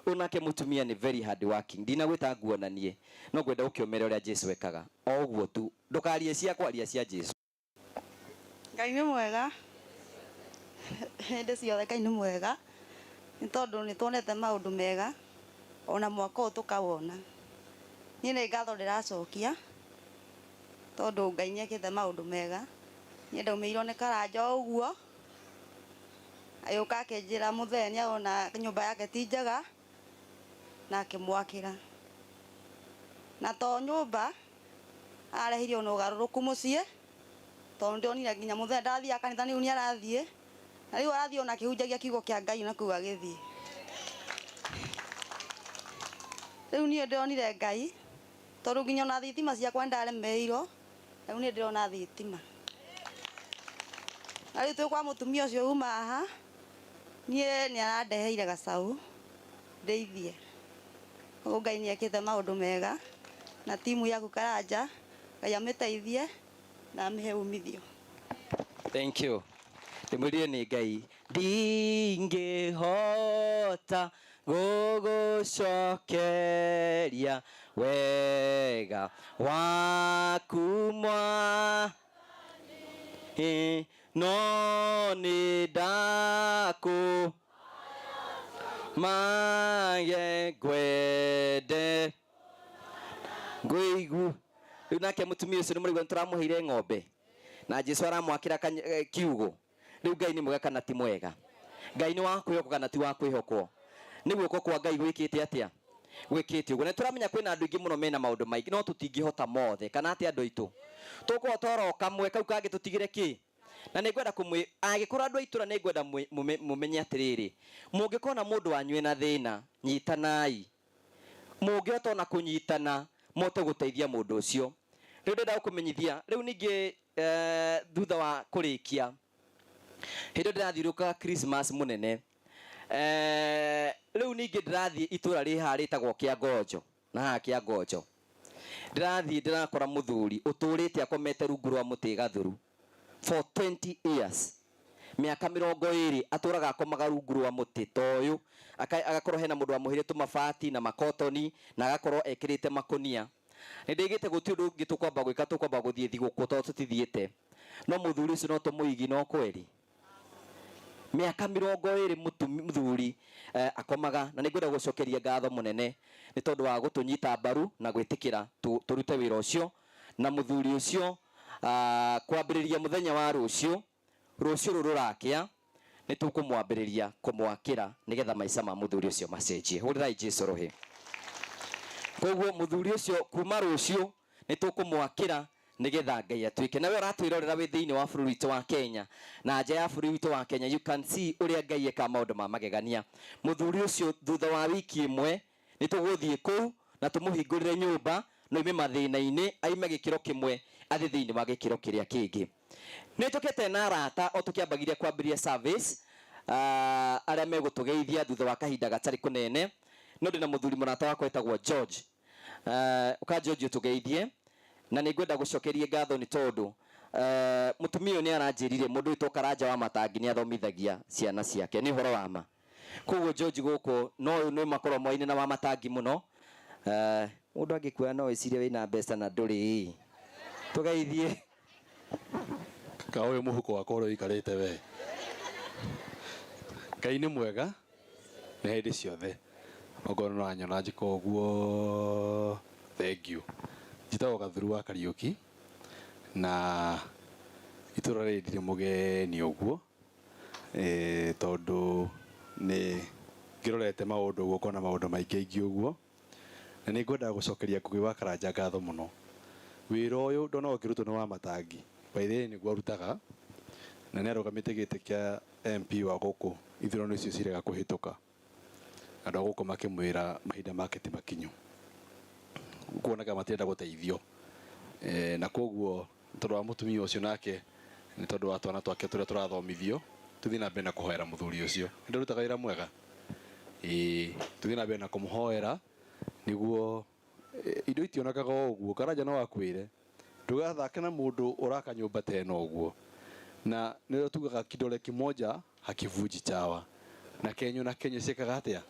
Speaker 1: Ũyũ nake mũtumia nĩ very hard working. Ndinagwĩta nguonanie, no ngwenda ũkĩomere ũrĩa Jesu ekaga. O ũguo tu. Ndũkarie ciakwa, aria cia Jesu.
Speaker 5: Ngai nĩ mwega hĩndĩ ciothe. Ngai nĩ mwega nĩ tondũ nĩ tuonete maũndũ mega ona mwaka ũyũ tũkawona. Niĩ nĩ ngatho ndĩracokia tondũ Ngai nĩ ekĩte maũndũ mega. Niĩ ndaumĩirwo nĩ Karanja o ũguo, agĩũka akĩnjĩra mũthee nĩ arona nyũmba yake ti njega na akĩmwakĩra. Na to nyũmba, areheire ona ũgarũrũku mũciĩ, tondũ ndĩronire nginya mũthee ndathiaga kanitha rĩu nĩ arathiĩ, na rĩu arathiĩ ona akĩhunjagia kiugo kĩa Ngai na kũu agĩthiĩ. Rĩu niĩ ndĩronire Ngai, tondũ nginya ona thitima ciakwa nĩndaremeirwo, rĩu niĩ ndĩrona thitima. Na rĩu twĩ kwa mũtumia ũcio uma haha, niĩ nĩ arandeheire gacaũ ndĩithie. Koguo Ngai nĩ ekĩte maũndũ mega, na timu yaku Karanja, Ngai amĩteithie na amĩhe umithio.
Speaker 1: Thank you. Ndĩmwĩrire nĩ Ngai. Ndingĩhota gũgũcokeria wega waku mwa no nĩ ndakũ mage ngwende ngũigu. Rĩu nake mũtumia ũcio nĩ mũraigua nĩ tũramũheire ng'ombe na Jesu aramwakĩra kiugo. Rĩu Ngai nĩ mwega kana ti mwega? Ngai nĩ wa kwĩhokwo kana ti wa kwĩhokwo? Nĩ guoko kwa Ngai gwĩkĩte atĩa? Gwĩkĩte ũguo. Na tũramenya kwĩna andũ aingĩ mũno mena maũndũ maingĩ, no tũtingĩhota mothe, kana atĩa andũ aitũ? Tũkũhota oro kamwe kau kangĩ tũtigĩre kĩ? Na nĩ ngwenda kũmwĩ, angĩkorwo andũ a itũra nĩ ngwenda mũmenye atĩrĩrĩ, mũngĩkona mũndũ wanyu ena thĩna, nyitanai. Mũngĩhota ona kũnyitana, mũhote gũteithia mũndũ ũcio. Rĩu ndĩrenda gũkũmenyithia, rĩu ningĩ thutha wa kũrĩkia, hĩndĩ ĩyo ndĩrathiũrũrũkaga Christmas mũnene, rĩu ningĩ ndĩrathiĩ itũra rĩ haha rĩtagwo Kĩangonjo, na haha Kĩangonjo. Ndĩrathiĩ ndĩrakora mũthuri ũtũrĩte akomete rungu rwa mũtĩ gathuru for 20 years. Mĩaka mĩrongo ĩrĩ atũraga akomaga rungu rwa mũtĩ ta ũyũ, agakorwo hena mũndũ wamũheire tũmabati na makotoni na agakorwo ekĩrĩte makũnia. Nĩ ndĩgĩte gũtirĩ ũndũ ũngĩ tũkwamba gwĩka, tũkwamba gũthiĩ thigũkũ tondũ tũtithiĩte. No mũthuri ũcio no tũmũigi no kweri. Mĩaka mĩrongo ĩrĩ mũthuri akomaga, na nĩ ngwenda gũcokeria ngatho mũnene nĩ tondũ wa gũtũnyita mbaru na gwĩtĩkĩra tũrute wĩra ũcio. Na mũthuri ũcio kwambĩrĩria mũthenya wa rũciũ, rũciũ rũrũ rũrakĩa, nĩ tũkũmwambĩrĩria kũmwakĩra nĩgetha maica ma mũthuri ũcio macenjie. Hũrĩrai Jesu rũhĩ. Koguo mũthuri ũcio kuma rũciũ nĩ tũkũmwakĩra nĩgetha Ngai atuĩke. Nawe ũratwĩrorera wĩ thĩinĩ wa bũrũri witũ wa Kenya na nja ya bũrũri witũ wa Kenya, you can see ũrĩa Ngai ekaga maũndũ ma magegania. Mũthuri ũcio thutha wa wiki ĩmwe nĩ tũgũthiĩ kũu na tũmũhingũrĩre nyũmba no aime mathĩna-inĩ, aime gĩkĩro kĩmwe athiĩ thĩinĩ wa gĩkĩro kĩrĩa kĩngĩ. Nĩ njũkĩte na arata o tũkĩambagiria kwambĩrĩria service, arĩa megũtũgeithia thutha wa kahinda gatarĩ kũnene. No ndĩna mũthuri mũrata wakwa wĩtagwo George. Ũka George ũtũgeithie, na nĩ ngwenda gũcokeria ngatho nĩ tondũ mũtumia ũyũ nĩ aranjĩrire mũndũ wĩtwo Karanja wa Matangi nĩ athomithagia ciana ciake, nĩ ũhoro wa ma. Koguo George gũkũ no ũyũ nĩ makorwo moaine na wa Matangi mũno. Mũndũ angĩkuoya no wĩcirie wĩna mbeca na ndũrĩ. Tũgeithie.
Speaker 6: Ka ũyũ mũhuko wakwa ũrĩa ũikarĩte we. Ngai nĩ mwega. Nĩ hĩndĩ ciothe okorwo nĩ ũranyona njĩka ũguo, thank you. Njĩtagwo Gathuru wa Kariũki na itũra rĩrĩ ndirĩ mũgeni ũguo, tondũ nĩ ngĩrorete maũndũ ũguo ngona maũndũ maingĩ aingĩ ũguo, na nĩ ngwendaga gũcokeria Ngũgĩ wa Karanja ngatho mũno. Wĩra ũyũ ndona ũkĩrutwo nĩ wa matangi, by the way nĩguo arutaga, na nĩ arũgamĩte gĩtĩ kĩa MP wa gũkũ ithurano icio cirega kũhĩtũka. Andũ a gũkũ makĩmwĩra mahinda make ti makinyu, kuoneka matirenda gũteithio, na koguo tondũ wa mũtumia ũcio nake nĩ tondũ wa twana twake tũrĩa tũrathomithio, tũthiĩ na mbere na kũhoera mũthuri ũcio. Nĩ wĩra mwega, ĩĩ tũthiĩ na mbere na kũmũhoera nĩguo indo itionekaga o ũguo. Karanja no akwĩre ndũgathake na mũndũ ũraka nyũmba ta ĩno ũguo, na nĩrĩo tugaga kidole kimoja hakivunji chawa, na kenyo na kenyo ciĩkaga atĩa?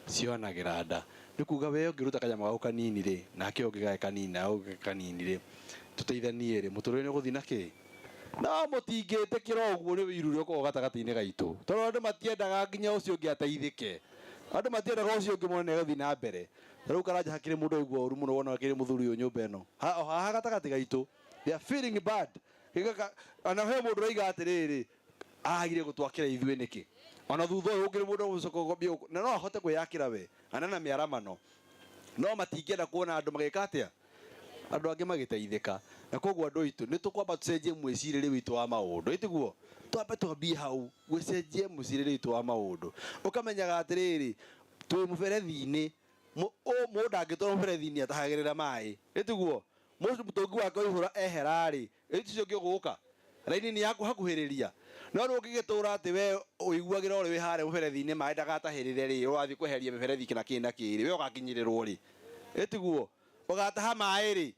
Speaker 6: Cionagĩra nda. Nĩ kuga we ũngĩruta kanyama gaku kanini rĩ, nake ũngĩ gake kanini, nawe ũngĩ kanini rĩ, tũteithanie rĩ, mũtũrĩre nĩ ũgũthiĩ na kĩ? No mũtingĩtĩkĩra ũguo nĩ ũiru ũrĩa ũkoragwo gatagatĩ-inĩ gaitũ, tondũ andũ matiendaga nginya ũcio ũngĩ ateithĩke, andũ matiendaga ũcio ũngĩ mone nĩ egũthiĩ na mbere. Ta rĩu Karanja hakĩrĩ mũndũ waigua ũru mũno wona akĩrĩ mũthuri ũyũ nyũmba ĩno, o haha gatagatĩ gaitũ, they are feeling bad. Ona he mũndũ ũraiga atĩrĩrĩ, agire gũtwakĩra ithuĩ nĩkĩ? Ona thutha ũyũ ũngĩrĩ mũndũ ũgũcoka ũgambia gũkũ, na no ahote kwĩyakĩra we, ana na mĩaramano, no matingĩenda kuona andũ magĩka atĩa? Andũ angĩ magĩteithĩka. Na koguo andũ aitũ nĩ tũkwamba tũcenjie mwĩcirĩrie witũ wa maũndũ, ĩtiguo? Twambe twambie hau gwĩcenjia mwĩcirĩrie witũ wa maũndũ, ũkamenyaga atĩrĩrĩ, twĩ mũberethi-inĩ, mũndũ angĩtwarwo mũberethi-inĩ atahagĩrĩra maĩ, ĩtiguo? Mũtũngi wake waihũra ehera rĩ, ũcio ũngĩ ũgũka raini nĩ yaku hakuhĩrĩria. No rĩu ũngĩgĩtũra atĩ we ũiguagĩra ũrĩ wĩ harĩa mũberethi-inĩ maĩ ndagatahĩrĩre rĩ, ũrathiĩ kweheria mĩberethi kĩna kĩ na kĩ rĩ, we ũgakinyĩrĩrwo rĩ, ĩtiguo? Ũgataha maĩ rĩ,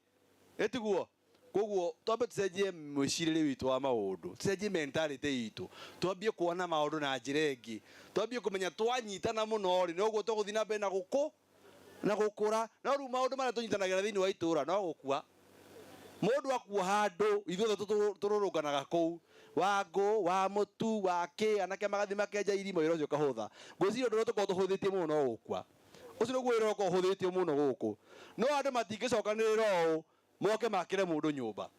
Speaker 6: ĩtiguo? Koguo twambe tũcenjie mwĩcirĩrie witũ wa maũndũ, tũcenjie mentality itũ, twambie kuona maũndũ na njĩra ĩngĩ, twambie kũmenya twanyitana mũno rĩ, noguo tũgũthiĩ na mbere na gũkũ na gũkũra. No rĩu maũndũ marĩa tũnyitanagĩra thĩinĩ wa itũra no gũkua. Mũndũ akua handũ ithuothe tũrũrũnganaga kũu, wa ngũ, wa mũtu, wa kĩ, anake magathiĩ makenja irima, wĩra ũcio ũkahũtha. Ngwĩciria ũndũ ũrĩa tũkoragwo tũhũthĩtie mũno no gũkua. Ũcio nĩguo wĩra ũkoragwo ũhũthĩtio mũno gũkũ. No andũ matingĩcokanĩrĩra ũũ moke makĩre mũndũ nyũmba.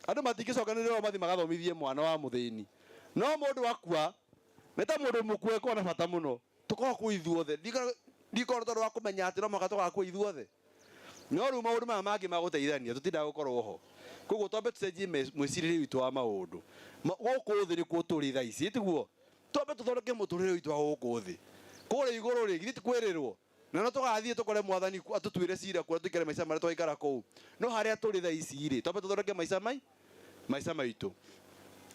Speaker 6: Andũ matingĩcokanĩrĩra ũũ mathiĩ magathomithie mwana wa mũthĩni. No mũndũ akua nĩ ta mũndũ mũkue ĩkoragwo na bata mũno. Tũkoragwo kũu ithuothe. Ndikorwo tondũ wa kũmenya atĩ no mũhaka tũgakua ithuothe. No rĩu maũndũ maya mangĩ ma gũteithania tũtindaga gũkorwo ho. Koguo twambe tũcenjie mwĩcirĩrie witũ wa maũndũ. Gũkũ thĩ nĩkuo tũrĩ thaa ici, tiguo? Twambe tũthondeke mũtũrĩre witũ wa gũkũ thĩ. Kũrĩa igũrũ rĩ, githĩ ti kwĩrĩrwo? Na no tũgathiĩ tũkore mwathani atũtuĩre cira kũrĩa tũikare maica marĩa twaikara kũu. No harĩa tũrĩ thaa ici rĩ, twambe tũthondeke maica maitũ.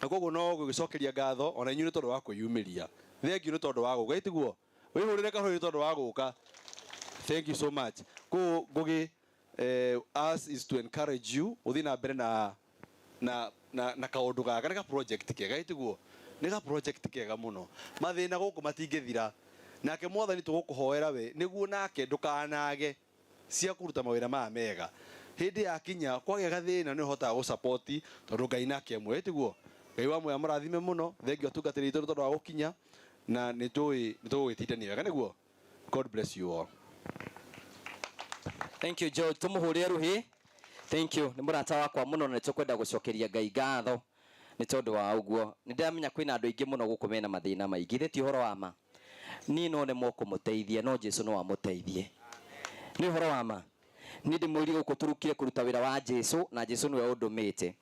Speaker 6: Na koguo no gũgĩcokeria ngatho ona inyuĩ nĩ tondũ wa kwĩyumĩria. Thank you nĩ tondũ wa gũka, tiguo? Wĩhũrĩre kahũri nĩ tondũ wa gũka. Thank you so much. Koguo Ngũgĩ, us is to encourage you ũthiĩ na mbere na kaũndũ gaka. Nĩ ka project kega, tiguo? Nĩ ka project kega mũno. Mathĩna gũkũ matingĩthira. Nake mwathani tũgũkũhoera we nĩguo nake ndũkanage cia kũruta mawĩra maya mega. Hĩndĩ yakinya kwagĩa gathĩna nĩ ũhotaga gũsupport tondũ Ngai nake amwe, tiguo? Ngai wa muoyo amũrathime mũno. Thank you atungatĩri aitũ nĩ tondũ wa gũkinya, na nĩ tũĩ nĩ tũgũgĩtindania wega, nĩguo? God bless you all.
Speaker 1: Thank you George, tumuhurire ruhi. Thank you. Nĩ mũrata wakwa mũno na nĩtũkwenda gũcokeria Ngai ngatho nĩ tondũ wa ũguo. Nĩ ndĩramenya kwĩna andũ aingĩ mũno gũkũ mena mathĩna maingĩ. Ithe ti ũhoro wa ma. Niĩ no nemwo kũmũteithia, no Jesu no amũteithie. Nĩ ũhoro wa ma. Niĩ ndĩmwĩrire gũkũ tũrukire kũruta wĩra wa Jesu, na Jesu nĩwe ũndũmĩte.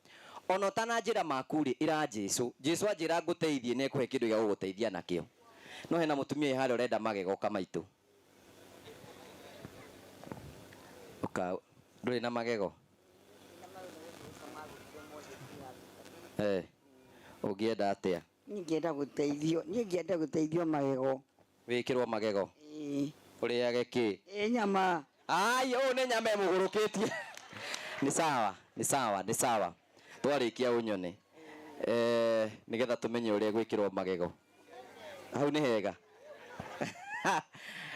Speaker 1: Ona ũtananjĩra maku rĩ, ĩra Jesu. Jesu anjĩra ngũteithie, nĩ ekũhe kĩndũ gĩa gũgũteithia nakĩo. No hena mũtumia wĩ harĩa ũrenda magego kamaitũ. Ũka, ndũrĩ na magego? Ũngĩenda atĩa?
Speaker 7: Niĩ ngĩenda gũteithio, niĩ ngĩenda gũteithio magego.
Speaker 1: Wĩkĩrwo magego?
Speaker 7: Ĩĩ.
Speaker 1: Ũrĩage kĩ?
Speaker 7: Ĩĩ, nyama.
Speaker 1: Ai, ũyũ nĩ nyama ĩmũgũrũkĩtie. Nĩ sawa, nĩ sawa, nĩ sawa. Twarĩkia ũnyone. Nĩgetha tũmenye ũrĩa gwĩkĩrwo magego. Hau nĩ hega.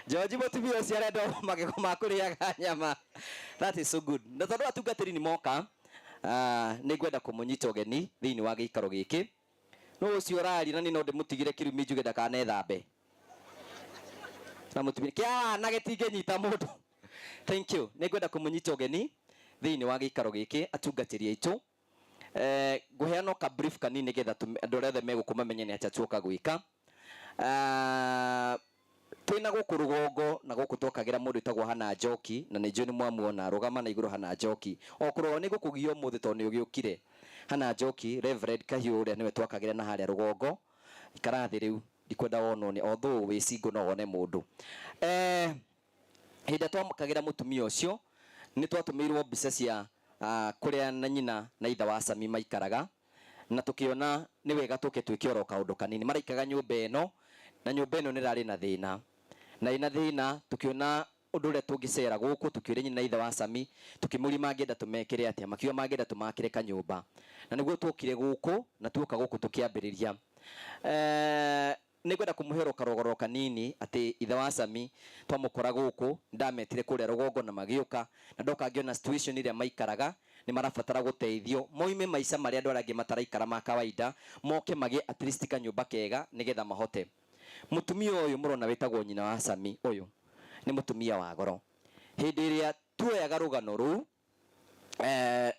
Speaker 1: George mũtumia ũcio arenda magego ma kũrĩaga nyama. That is so good. Na tondũ atungatĩri nĩ moka, nĩ ngwenda kũmũnyita ũgeni thĩinĩ wa gĩikaro gĩkĩ. No ũcio ũraria na niĩ no ndĩmũtigĩre kĩrumi njuge ndakanethambe. Na mutumia kia na gĩtingĩnyita mũndũ. Thank you. Nĩ ngwenda kũmũnyita ũgeni thĩinĩ wa gĩikaro gĩkĩ atungatĩri aitũ. Ngũheana ka brief kanini nĩgetha andũ arĩa othe megũkũ mamenye nĩ atĩa tuoka gwĩka. Twĩna gũkũ rũgongo na gũkũ twakagĩra mũndũ wĩtagwo Hana Njoki, na nĩ njũĩ nĩ mwamuona rũgama na igũrũ Hana Njoki. O kũrora nĩ gũkũgia ũmũthĩ tondũ nĩ ũgĩũkire. Hana Njoki, Reverend Kahiũ ũrĩa nĩwe twakagĩra na harĩa rũgongo. Ikara thĩ rĩu, ndikwenda wonwo nĩ although wĩ single no wone mũndũ. Hĩndĩ ĩrĩa twamũkagĩra mũtumia ũcio nĩ twatũmĩirwo mbica cia kũrĩa na nyina na ithe wa Sami maikaraga, na tũkĩona nĩ wega tũke twĩke oro kaũndũ kanini. Maraikaga nyũmba ĩno, na nyũmba ĩno nĩ ĩrarĩ na thĩna, na ĩna thĩna tũkĩona ũndũ ũrĩa tũngĩcera gũkũ, tũkĩũria nyina na ithe wa Sami, tũkĩmũria mangĩenda tũmekĩre atĩa, makiuga mangĩenda tũmakĩre kanyũmba, na nĩguo tuokire gũkũ na tuoka gũkũ tũkĩambĩrĩria. Nĩ ngwenda kũmũhe oro karũgano kanini atĩ ithe wa Sami twamũkora gũkũ, ndametire kũrĩa rũgongo na magĩũka, na ndoka ngĩona situation ĩrĩa maikaraga, nĩ marabatara gũteithio moime maica marĩa andũ arĩa angĩ mataraikara ma kawaida, moke magĩe at least kanyũmba kega nĩgetha mahote. Mũtumia ũyũ mũrona wĩtagwo nyina wa Sami ũyũ nĩ mũtumia wa goro. Hĩndĩ ĩrĩa tuoyaga rũgano rũu,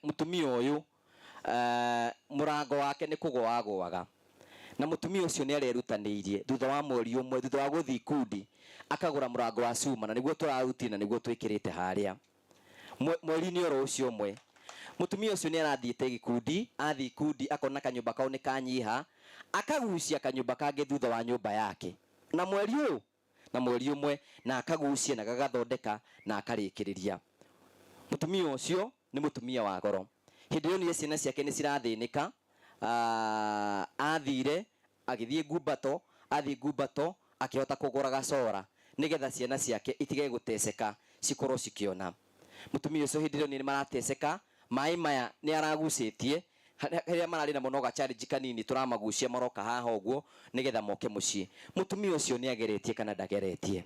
Speaker 1: mũtumia ũyũ mũrango wake nĩ kũgũa wagũaga, na mũtumia ũcio nĩ arerutanĩirie thutha wa mweri ũmwe, thutha wa gũthiĩ ikundi, akagũra mũrango wa cuma, na nĩguo tũrarutire na nĩguo twĩkĩrĩte harĩa. Mweri-inĩ oro ũcio ũmwe mũtumia ũcio nĩ arathiĩte gĩkundi, athiĩ ikundi akona kanyũmba kau nĩ kanyiha, akagucia kanyũmba kangĩ thutha wa nyũmba yake, na mweri ũyũ na mweri ũmwe, na akagucia na gagathondeka na akarĩkĩrĩria. Mũtumia ũcio nĩ mũtumia wa goro. Hĩndĩ ĩyo nĩ ciana ciake nĩ cirathĩnĩka, athire agĩthiĩ ngumbato, athiĩ ngumbato akĩhota kũgũra gacora nĩgetha ciana ciake itige gũteceka, cikorwo cikĩona. Mũtumia ũcio hĩndĩ ĩyo nĩ marateceka, maĩ maya nĩ aragucĩtie, harĩa mararĩ na mũno ga challenge kanini tũramagucia maroka haha ũguo nĩgetha moke mũciĩ. Mũtumia ũcio nĩ ageretie kana ndageretie?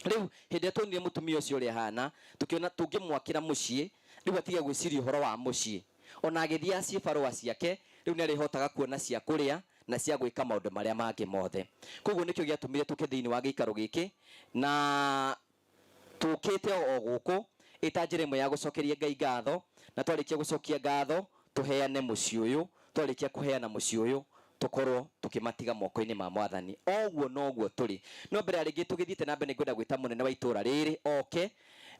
Speaker 1: Rĩu hĩndĩ ĩrĩa tuonire mũtumia ũcio ũrĩa ahana, tũkĩona tũngĩmwakĩra mũciĩ, rĩu atige gwĩciria ũhoro wa mũciĩ. Ona agĩthiĩ aciĩ barũa ciake, rĩu nĩ arĩhotaga kuona cia kũrĩa na cia gwĩka maũndũ marĩa mangĩ mothe. Koguo nĩkĩo gĩatũmire tũke thĩinĩ wa gĩikaro gĩkĩ, na tũkĩte o gũkũ ĩta njĩra ĩmwe ya gũcokeria Ngai ngatho, na twarĩkia gũcokia ngatho tũheane mũciĩ ũyũ, twarĩkia kũheana mũciĩ ũyũ tũkorwo tũkĩmatiga moko-inĩ ma Mwathani. Oguo noguo tũrĩ. No mbere ya rĩngĩ tũgĩthiĩte na mbere, nĩngwenda gwĩta mũnene wa itũra rĩrĩ oke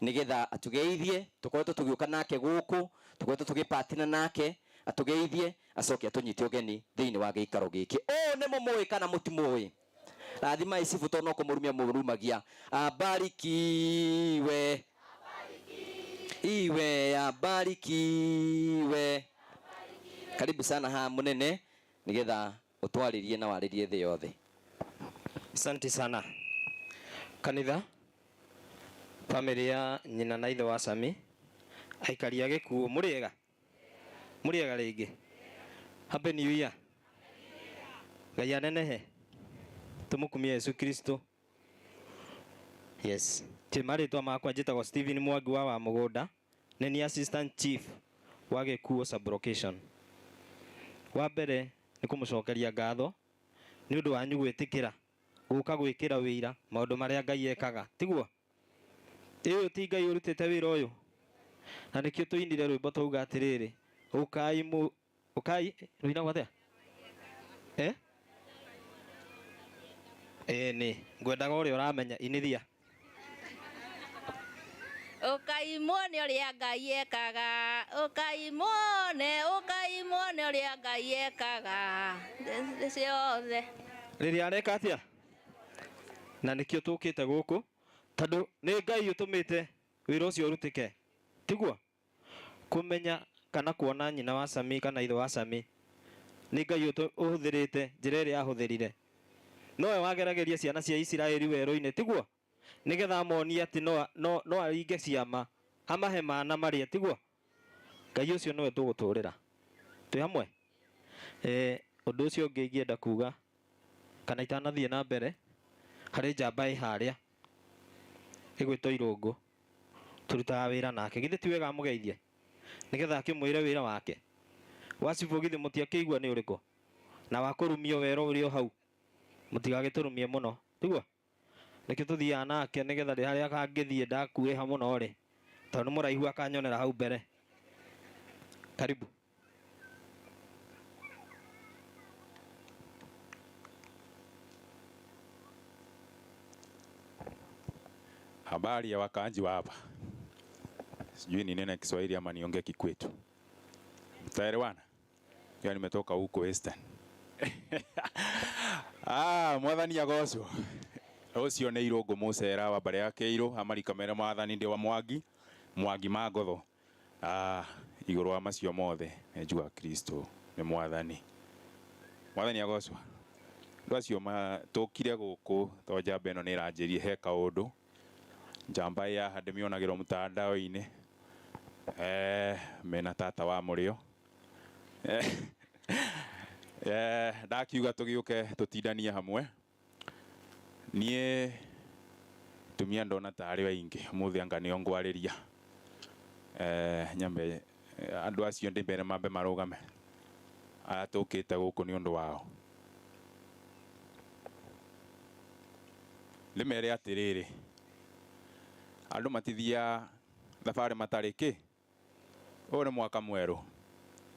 Speaker 1: nĩgetha atũgeithie, tũkoretwo tũgĩũka nake gũkũ, tũkoretwo tũgĩpatina nake, atũgeithie acoke atũnyite ũgeni thĩinĩ wa gĩikaro gĩkĩ. Ũũ nĩ mũmũĩ kana mũtimũĩ? Rathima icibu tondũ no kũmũrumia mũrumagia. Abarikiwe iwe, abarikiwe. Karibu sana haha mũnene, nĩgetha ũtwarĩrie na warĩrie thĩ yothe.
Speaker 8: Asante sana kanitha, family ya nyina na ithe wa Sami, aikari a gĩkuũ, mũrĩega? Mũrĩega rĩngĩ? Happy New Year. Ngai anenehe, tũmũkumie Yesu Kristo. Yes, marĩtwa makwa njĩtagwo Stephen Mwangi wa Wamũgũnda, nĩ ni assistant chief wa gĩkuũ sub-location. Wa mbere nĩ kũmũcokeria ngatho nĩ ũndũ wanyu gwĩtĩkĩra gũka gwĩkĩra wĩira maũndũ marĩa Ngai ekaga, tiguo? Ĩĩ ti Ngai ũrutĩte wĩra ũyũ, na nĩkĩo tũinire rwĩmbo twauga atĩrĩrĩ, ũkai mũ, ũkai rũinagwo atĩa? Ĩĩ nĩ ngwendaga ũrĩa ũramenya inithia.
Speaker 2: Ũkai muone ũrĩa Ngai ekaga, ũkai muone, ũkai muone ũrĩa Ngai ekaga thĩ ciothe.
Speaker 8: Rĩrĩa areka atĩa? Na nĩkĩo tũkĩte gũkũ, tondũ nĩ Ngai ũtũmĩte wĩra ũcio ũrutĩke, tiguo? Kũmenya kana kuona nyina wa Sami kana ithe wa Sami nĩ Ngai ũhũthĩrĩte njĩra ĩrĩa ahũthĩrire. Nowe wageragĩria ciana cia Isiraeli werũ-inĩ, tiguo? Nĩgetha amonie atĩ no aringe ciama, amahe mana marĩa, tiguo? Ngai ũcio nĩwe tũgũtũrĩra. Twĩ hamwe? Ũndũ ũcio ũngĩ ingĩenda kuga, kana itanathiĩ na mbere, harĩ njamba ĩ harĩa ĩgwĩtwo Irũngũ, tũrutaga wĩra nake. Githĩ ti wega amũgeithie nĩgetha akĩmwĩre wĩra wake? Wa cibũ githĩ mũtiakĩigua nĩ ũrĩkũ? Na wa kũrumio wero ũrĩ o hau, mũtigagĩtũrumie mũno, tiguo? Nĩkĩo tũthiaga nake nĩgetha rĩ harĩa kangĩthiĩ ndakuĩha mũno rĩ, tondũ nĩ mũraihu akanyonera hau mbere. Karibu.
Speaker 9: Habari ya wakaaji wa hapa, sijui ni nene Kiswahili ama niongee Kikwetu, mtaelewana? Ya nimetoka huko Western. Ah, mwathani agocwo. Ucio nĩ Irũngũ mũcera wa mbare ya Kĩirũ amarika mere mwathani ndĩ wa Mwangi Mwangi Mangotho. Ah, igũrũ wa macio mothe nĩ njuga Kristo nĩ mwathani. Mwathani agocwo. Andũ acio tũkire gũkũ to njamba ĩno nĩ ĩranjĩrie he kaũndũ njamba ya haha ndĩmĩonagĩrwo mtandao-inĩ mena tata wa mũrĩo ndakiuga tũgĩũke tũtindanie hamwe. Niĩ tumia ndona tarĩ aingĩ ũmũthĩ anga nĩo ngwarĩria. Nyambe andũ acio ndĩmere mambe marũgame aya tũkĩte gũkũ nĩ ũndũ wao. Ndĩmere atĩrĩrĩ, andũ matithiaga thabarĩ matarĩ kĩ. Ũyũ nĩ mwaka mwerũ,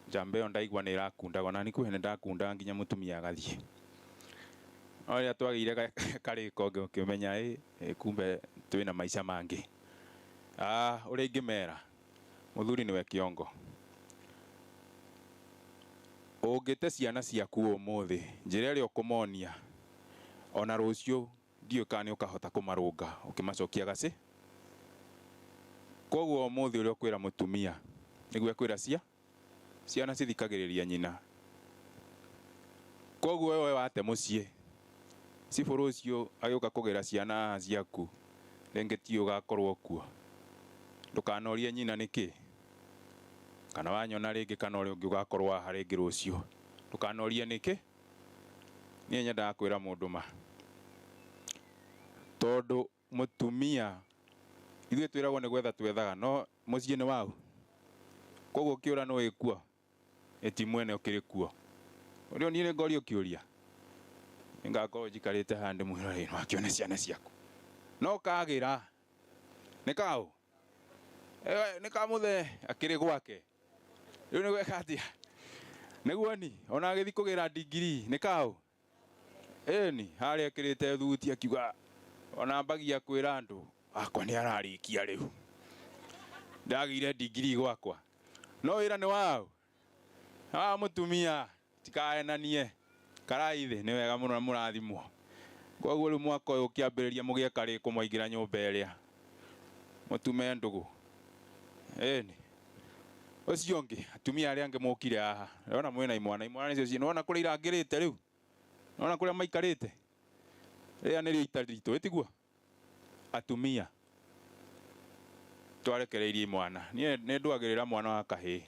Speaker 9: njamba ĩyo ndaigua nĩ ĩrakundaga, ona niĩ kwĩ ndakundaga nginya mũtumia agathiĩ. No rĩrĩa twagĩire karĩko ngĩmenya ĩ kumbe twĩna maica mangĩ. Ũrĩa ingĩmera, mũthuri nĩwe kĩongo. Ũngĩte ciana ciaku ũmũthĩ, njĩra ĩrĩa ũkũmonia, ona rũciũ ndiũĩ kana nĩ ũkahota kũmarũnga ũkĩmacokia gacĩ. Koguo ũmũthĩ ũrĩa ũkwĩra mũtumia nĩguo ekwĩra ciana cithikagĩrĩria nyina. Koguo we wate mũciĩ, cibũ rũciũ agĩũka kũgĩra ciana haha ciaku, rĩngĩ ti ũgakorwo kuo. Ndũkanorie nyina nĩkĩ, kana wanyona rĩngĩ kana ũrĩa ũngĩ ũgakorwo haha rĩngĩ rũciũ, ndũkanorie nĩkĩ. Niĩ nyendaga kwĩra mũndũ ma, tondũ mũtumia ithuĩ twĩragwo nĩ gwetha twethaga, no mũciĩ nĩ wau. Koguo kĩũra no ĩkuo, ĩti mwene ũkĩrĩ kuo. Ũrĩa niĩ nĩ ngorio kĩũria, nĩngakorwo njikarĩte haha ndĩmwĩrorere no akĩone ciana ciaku. No kagĩra nĩ kaũ? Nĩ ka mũthee akĩrĩ gwake. Rĩu nĩ gweka atĩa? Nĩguo ni ona agĩthiĩ kũgĩra ndigiri nĩ kaũ? Ĩni harĩa ekĩrĩte thuti akiuga ona mbagia kwĩra andũ akwa nĩ ararĩkia rĩu, ndagĩire ndigiri gwakwa. No wĩra nĩ wao? Wa mũtumia tikahenanie karai thĩ nĩ wega mũno na mũrathimwo. Koguo rĩu mwaka ũyũ ũkĩambĩrĩria mũgĩe karĩko mwaingĩra nyũmba ĩrĩa mũtume ndũgũ. Ĩni ũcio ũngĩ atumia arĩa angĩ mũkire haha, ndĩrona mwĩna imwana, imwana nĩcio nĩwona kũrĩa irangĩrĩte rĩu, nĩwona kũrĩa maikarĩte, rĩrĩa nĩrĩo ita ritũ, ĩtiguo? Atumia twarekereirie imwana, niĩ nĩ ndwagĩrĩra mwana wa kahĩĩ,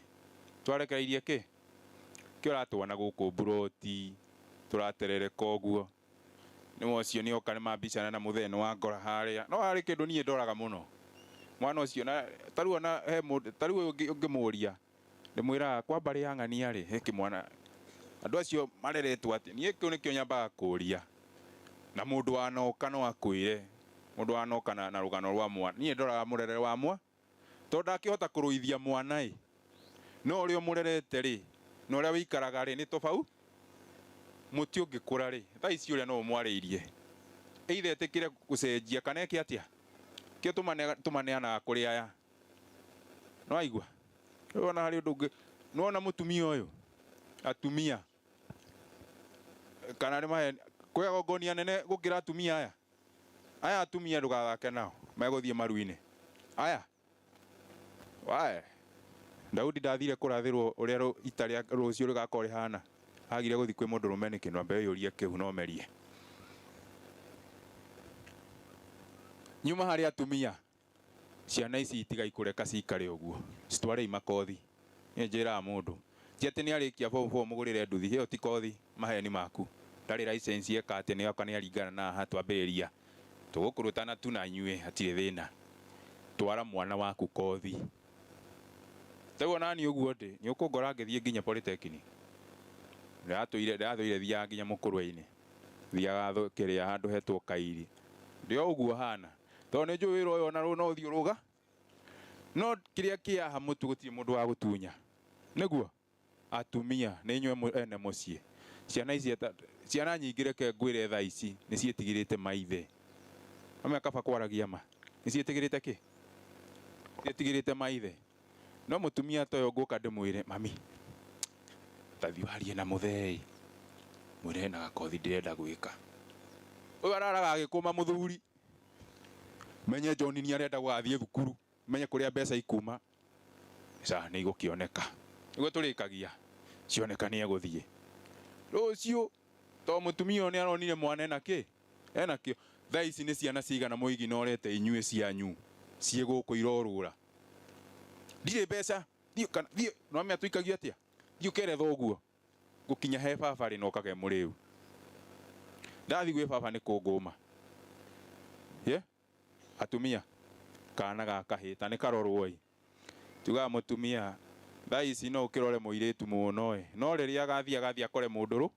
Speaker 9: twarekereirie kĩ? Kĩ ũratwana gũkũ mburoti, tũraterereka ũguo. Nĩwe ũcio nĩ oka nĩ mambicana na mũthee nĩ wangora harĩa. No harĩ kĩndũ niĩ ndoraga mũno. Mwana ũcio na tarĩu ona he mũndũ, tarĩu ũyũ ũngĩmũria, ndĩmwĩraga kwa mbarĩ ya ng'ania rĩ, he kĩmwana. Andũ acio mareretwo atĩ niĩ kĩu nĩkĩo nyambaga kũria. Na mũndũ wanoka no akwĩre, mũndũ wanoka na rũgano rwa mwana. Niĩ ndoraga mũrerere wa mwana, tondũ ndakĩhota kũrũithia mwana ĩ. No ũrĩa ũmũrerete rĩ, na ũrĩa wĩikaraga rĩ, nĩ tofauti. Mũtĩ ũngĩkũra rĩ, thaa ici ũrĩa no ũmwarĩirie. Either etĩkĩre gũcenjia kana eke atĩa? Kĩo tũmaneanaga kũrĩ aya. Nĩwaigua? Rĩu ona harĩ ũndũ ũngĩ, nĩwona mũtumia ũyũ, atumia kana nĩ mahe kwĩ agongonia nene gũkĩra atumia aya. Aya atumia ndũgathake nao, megũthiĩ maru-inĩ. Aya wae Daudi ndathire kũrathĩrwo ũrĩa ita rĩa rũciũ rĩgakorwo rĩhana. Agire gũthiĩ kwĩ mũndũrũme nĩkĩ? Nwambe ũyũrie kĩu no merie. Nyuma harĩ atumia, ciana ici tigai kũreka cikare ũguo, citwarei makothi. Niĩ njĩraga mũndũ, ti atĩ nĩ arĩkia form 4 mũgũrĩre nduthi, ĩyo ti kothi, maheni maku. Ndarĩ license eka atĩ nĩ oka nĩ aringana na haha twambĩrĩria. Tũgũkũrũtana tu na inyuĩ hatirĩ thĩna. Twara mwana waku kothi. Rĩu ona niĩ ũguo ndĩ, nĩ ũkũngora ngĩthiĩ nginya polytechnic. Ndĩratũire thiaga nginya mũkũrwe-inĩ. Thiaga kĩrĩa handũ hetwo Kairi. Ndĩ o ũguo hana. Tondũ nĩ njũĩ wĩra ũyũ ona no ũthiĩ ũrũga. No kĩrĩa kĩ haha mũtu gũtirĩ mũndũ wa gũtunya. Nĩguo? Atumia nĩ inyuĩ ene mũciĩ. Ciana ici ciana nyingĩ reke ngwĩre thaa ici nĩ ciĩtigĩrĩte maithe. Amwe kaba kwaragia ma. Nĩ ciĩtigĩrĩte kĩ? Ciĩtigĩrĩte maithe. No mũtumia ta ũyũ ngũka ndĩmwĩre mami, ta thiĩ warie na mũthei. Mwĩre hena gakothi ndĩrenda gwĩka. Ũyũ araraga agĩkũma mũthuri. Menye John nĩ arenda gũgathiĩ thukuru. Menye kũrĩa mbeca ikuma. Ca nĩ igũkĩoneka. Nĩguo tũrĩkagia. Cioneka nĩ egũthiĩ. Rũciũ to mũtumia ũyũ nĩ aronire mwana ena kĩ? Ena kĩo. Thaa ici nĩ ciana cigana mũignorete inyuĩ cianyu ciĩ gũkũ irorũra. Ndirĩ mbeca. Thiĩ kana thiĩ no mĩa tũikagia atĩa? Thiĩ ũkere thoguo. Gũkinya he baba rĩ no kage mũrĩu. Ndathiĩ gwĩ baba nĩ kũngũma. Ye? Atumia kana ga kahĩ ta nĩ karorwo ĩ. Tugaga mũtumia thaa ici no ũkĩrore mũirĩtu mũno ĩ. No rĩrĩa agathiĩ agathiĩ akore mũndũrũ.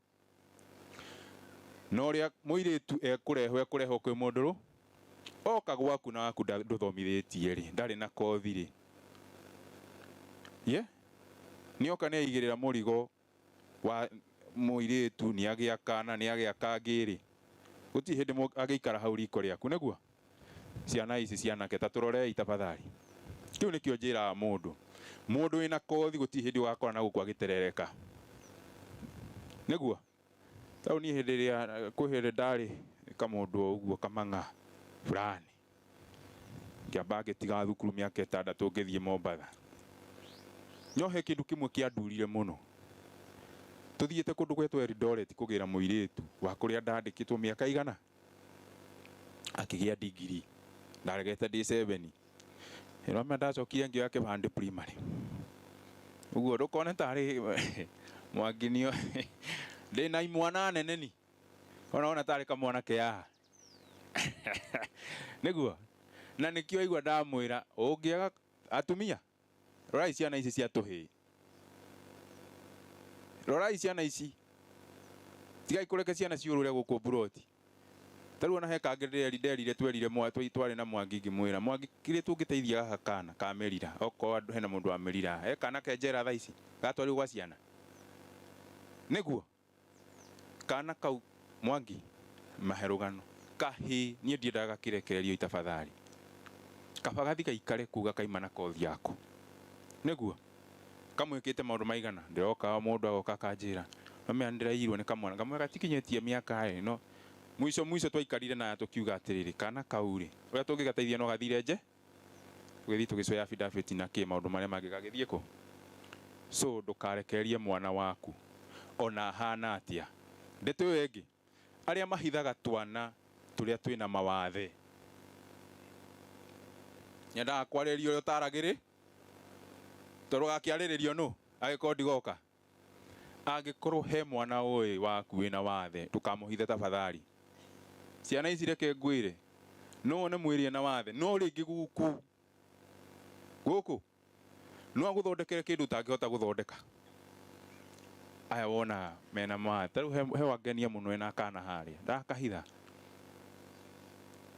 Speaker 9: No ũrĩa mũirĩtu ekũrehwo ekũrehwo kwĩ mũndũrũ. Oka gwaku na waku ndũthomithĩtie rĩ, ndarĩ na kothi rĩ. Ye? Nĩoka nĩaigĩrĩra mũrigo wa mũirĩtu nĩagĩa kana nĩagĩa kangĩ rĩ. Gũtirĩ hĩndĩ agĩikara hau riko rĩaku nĩguo? Ciana ici cianake ta tũrorei tafadhali. Kĩu nĩkĩo njĩraga mũndũ. Mũndũ wĩna kothi gũtirĩ hĩndĩ ũgakora na gũkũ agĩterereka. Nĩguo? Tau niĩ hĩndĩ ĩrĩa kwĩ hĩndĩ ndarĩ kamũndũ o ũguo kamang'a fulani. Ngĩamba ngĩtiga thukuru mĩaka 6 ngĩthiĩ Mombatha. No he kĩndũ kĩmwe kĩandurire mũno. Tũthiĩte kũndũ gwetwo Eldoret kũgĩra mũirĩtu wa kũrĩa ndandĩkĩtwo mĩaka igana. Akĩgĩa ndigiri. Ndaregete ndĩ 7. Ĩno ndacokire ngĩoya kĩbandĩ primary. Ũguo ndũkone tarĩ Mwangi nĩo ndĩna imwana nene ni. Ona ona tarĩ kamwana ke haha. Nĩguo? Na nĩkĩo aigua ndamwĩra ũngĩaga atumia rorai ciana ici cia tũhĩĩ. Rorai ciana ici. Tigai kũreke ciana ciũrũre gũkũ mburoti. Ta rĩu ona he kangĩ nderire twerire twarĩ na Mwangi ngĩmwĩra Mwangi kĩrĩa tũngĩteithia gaka kana ka Mĩrira okorwo hena mũndũ wa Mĩrira he kana ke njera thaa ici gatwarirwo gwa ciana. Nĩguo? Kana kau Mwangi mahe rũgano. Kahĩ niĩ ndiendaga gakĩrekererio tafadhali. Kaba gathi gaikare kũu gakaima na kothi yako. Nĩguo? Kamwĩkĩte maũndũ maigana ndĩroka mũndũ agoka akanjĩra mamea ndĩraiyirwo nĩ kamwana kamwe gatikinyĩtie mĩaka ĩ no mwico mwico twaikarire na tũkiuga atĩrĩrĩ kana kau rĩ ũrĩa tũngĩgateithia no gathire nje tũgĩthiĩ tũgĩcoya affidavit na kĩ maũndũ marĩa mangĩ gagĩthiĩ kũ. So ndũkarekererie mwana waku ona ahana atĩa. Ndeto ĩyo ĩngĩ arĩa mahithaga twana tũrĩa twĩna mawathe. Nyendaga kwarĩrio ũrĩa ũtaragĩrĩ tondũ gakĩarĩrĩrio nũ angĩkorwo ndigoka. Angĩkorwo he mwana ũĩ waku wĩna wathe ndũkamũhithe tafadhali. Ciana ici reke ngwĩre no wone mwĩrĩ ena wathe no rĩngĩ gũkũ gũkũ no agũthondekere kĩndũ ũtangĩhota gũthondeka. Aya wona mena mawathe ta rĩu he wangenia mũno ena kana harĩa ndakahitha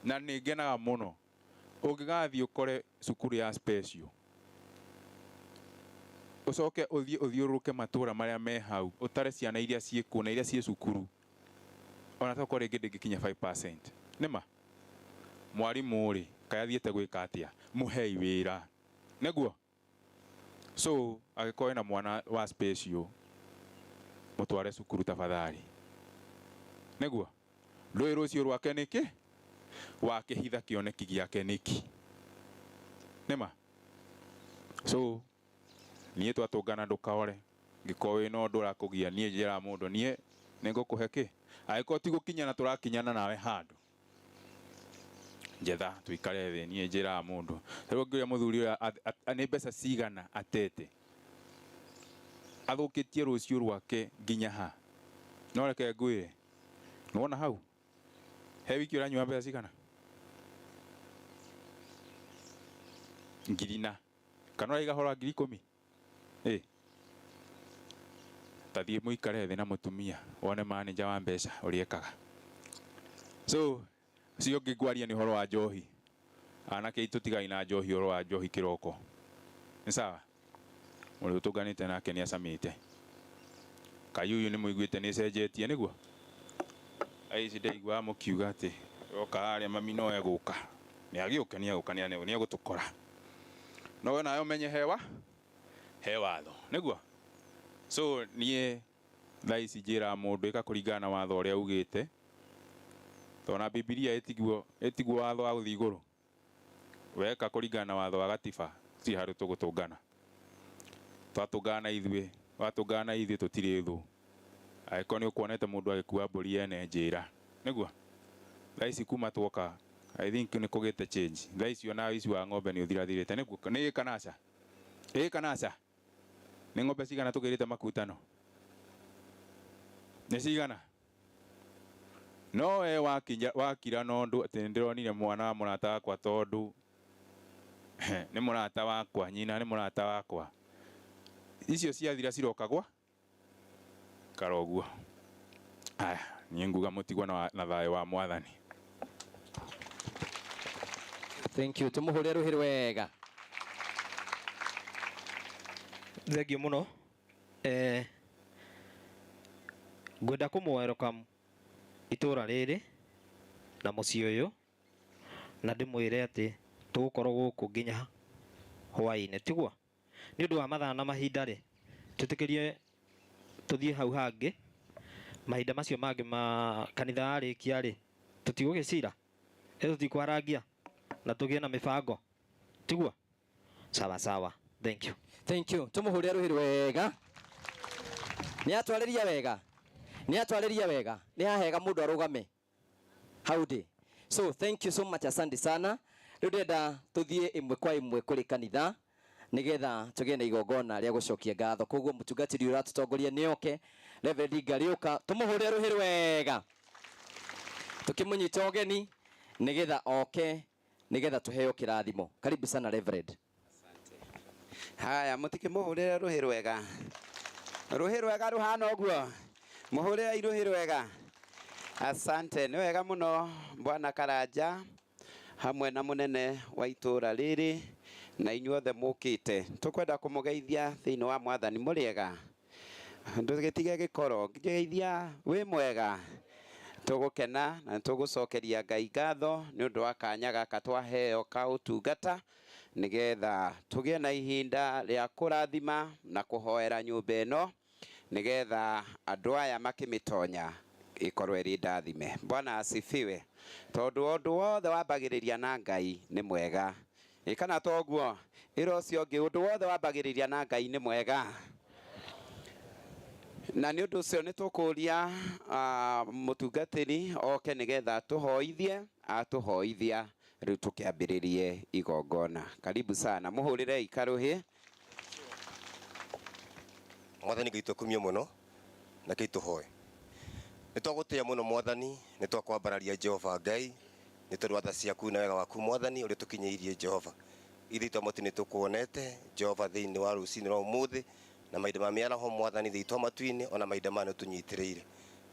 Speaker 9: na nĩ ngenaga mũno ũngĩgathiĩ ũkore cukuru ya special ũcoke ũthiĩ ũthiũrũrũke matũra marĩa me hau ũtare ciana iria ciĩ kuo na iria ciĩ cukuru ona tokorwo rĩngĩ ndĩngĩkinya 5%. Nĩma? Mwarimũ rĩ kaĩ athiĩte gwĩka atĩa? Mũhei wĩra. Nĩguo? So angĩkorwo wĩna mwana wa special mũtware cukuru tafadhali. Nĩguo? Ndũĩ rũciũ rwake nĩkĩ? Wakĩhitha kĩoneki gĩake nĩkĩ? Nĩma? So niĩ twatũngana ndũkaore ngĩkorwo wĩna ũndũ ũrakũgia niĩ njĩraga mũndũ niĩ nĩngũkũhe kĩ angĩkorwo ti gũkinyana tũrakinyana nawe handũ njetha tũikare thĩ niĩ njĩraga mũndũ rĩu ngĩũria mũthuri ũyũ nĩ mbeca cigana atete athũkĩtie rũciũ rwake nginya ha no reke ngwĩre nĩwona hau he wiki ũranyua mbeca cigana ngiri na kana ũraiga horo wa 10,000 ĩ tathiĩ mũikare thĩ na mũtumia wone manager wa mbeca ũrĩa ekaga. So Ũcio ũngĩ ngwaria nĩ ũhoro wa njohi. Anake aitũ tigai na njohi, ũhoro wa njohi kĩroko. Nĩ sawa? Ũrĩa ũtũnganĩte nake nĩ acamĩte. Kayuyu nĩ mũiguĩte nĩ ĩcenjetie nĩguo? Aici ndaiguaga mũkiuga atĩ roka harĩa mami no egũka. Nĩ agĩũke, nĩ egũka, nĩ egũtũkora. No we nawe ũmenye hewa he watho nĩguo? So niĩ thaa ici njĩraga mũndũ ĩka kũringana na watho ũrĩa ugĩte, tondũ na Bibilia ĩtiguo watho wa gũthiĩ igũrũ. Weka kũringana na watho wa gatiba, gũtirĩ handũ tũgũtũngana. Twatũngana na ithuĩ, watũngana na ithuĩ tũtirĩ thũ. Angĩkorwo nĩ ũkuonete mũndũ agĩkua mbũri ene njĩra, nĩguo? Thaa ici kuma twoka, I think nĩ kũgĩte change. Thaa ici ona ũici wa ng'ombe nĩ ũthirathirĩte, nĩguo? Nĩ kana aca? Ĩ kana aca? Nĩ ng'ombe cigana tũgĩrĩte makutano? Nĩ cigana? No we wakira na ũndũ atĩ nĩndĩronire mwana wa mũrata wakwa tondũ nĩ mũrata wakwa, nyina nĩ mũrata wakwa. Icio ciathira ciroka gwa kara ũguo. Aya, niĩ nguga mũtigwo na thayũ wa Mwathani.
Speaker 1: Thank you. Tumuhure ruhi rwega.
Speaker 8: Thank you muno. Ngwenda kũmũ welcome itũra rĩrĩ na mũciĩ ũyũ, na ndĩmwĩre atĩ tũgũkorwo gũkũ nginya hwaĩ-inĩ, tiguo? Nĩ ũndũ wa mathaa na mahinda rĩ, twĩtĩkĩrie tũthiĩ hau hangĩ. Mahinda macio mangĩ ma kanitha yarĩkia rĩ, tũtigũgĩcira, ĩ tũtikwarangia na tũgĩe na mĩbango, tiguo? Sawa sawa, thank you.
Speaker 1: Thank you. Tumuhure ruhi rwega. Nĩ atwarĩria wega. Nĩ atwarĩria wega. Nĩ hahega mũndũ arũgame. Hau ndĩ. So thank you so much, asante sana. Rĩu ndĩrenda tũthiĩ ĩmwe kwa ĩmwe kũrĩ kanitha nĩgetha tũgĩe na igongona rĩa gũcokia ngatho. Koguo mũtungatĩri ũratũtongoria nĩ oke, Reverend Ngariũka, tũmũhũre rũhĩ rwega. Tũkĩmũnyita ũgeni nĩgetha oke, nĩgetha tũheo kĩrathimo. Karibu sana Reverend.
Speaker 10: Haya, mũtikĩmũhũrĩre rũhĩ rwega. Rũhĩ rwega rũhana ũguo. Mũhũrĩre rũhĩ rwega. Asante, nĩ wega mũno Bwana Karanja hamwe na mũnene wa itũra rĩrĩ na inyuothe mũkĩte. Tũkwenda kũmũgeithia thĩinĩ wa Mwathani. Mũrĩega? Ndũgĩtige gĩkoro, ngeithia wĩ mwega. Tũgũkena na tũgũcokeria Ngai ngatho nĩ ũndũ wa kanya gaka twaheo ka ũtungata, nĩgetha tũgĩe na ihinda rĩa kũrathima na kũhoera nyũmba ĩno, nĩgetha andũ aya makĩmĩtonya ĩkorwo ĩrĩ ndathime. Bwana asifiwe. Tondũ ũndũ wothe wambagĩrĩria na Ngai nĩ mwega. Ĩ kana toguo? Ĩra ũcio ũngĩ, ũndũ wothe wambagĩrĩria na Ngai nĩ mwega. Na nĩ ũndũ ũcio nĩ tũkũria mũtungatĩri oke nĩgetha tũhoithie, atũhoithia rĩu tũkĩambĩrĩrie igongona. Karibu sana, mũhũrĩre ikarũhĩ.
Speaker 11: Mwathani Ngai tũkumie mũno na kĩ tũhoe. Nĩ twagũtĩĩa mũno Mwathani, nĩ twakwambararia Jehova Ngai, nĩ tondũ wa tha ciaku na wega waku Mwathani ũrĩa tũkinyĩirie Jehova. Ithuĩ twa matu nĩ tũkuonete Jehova thĩinĩ wa rũcinĩ rwa ũmũthĩ na mahinda ma mĩaraho Mwathani thĩinĩ twa matu-inĩ ona mahinda maya nĩ ũtũnyitĩrĩire.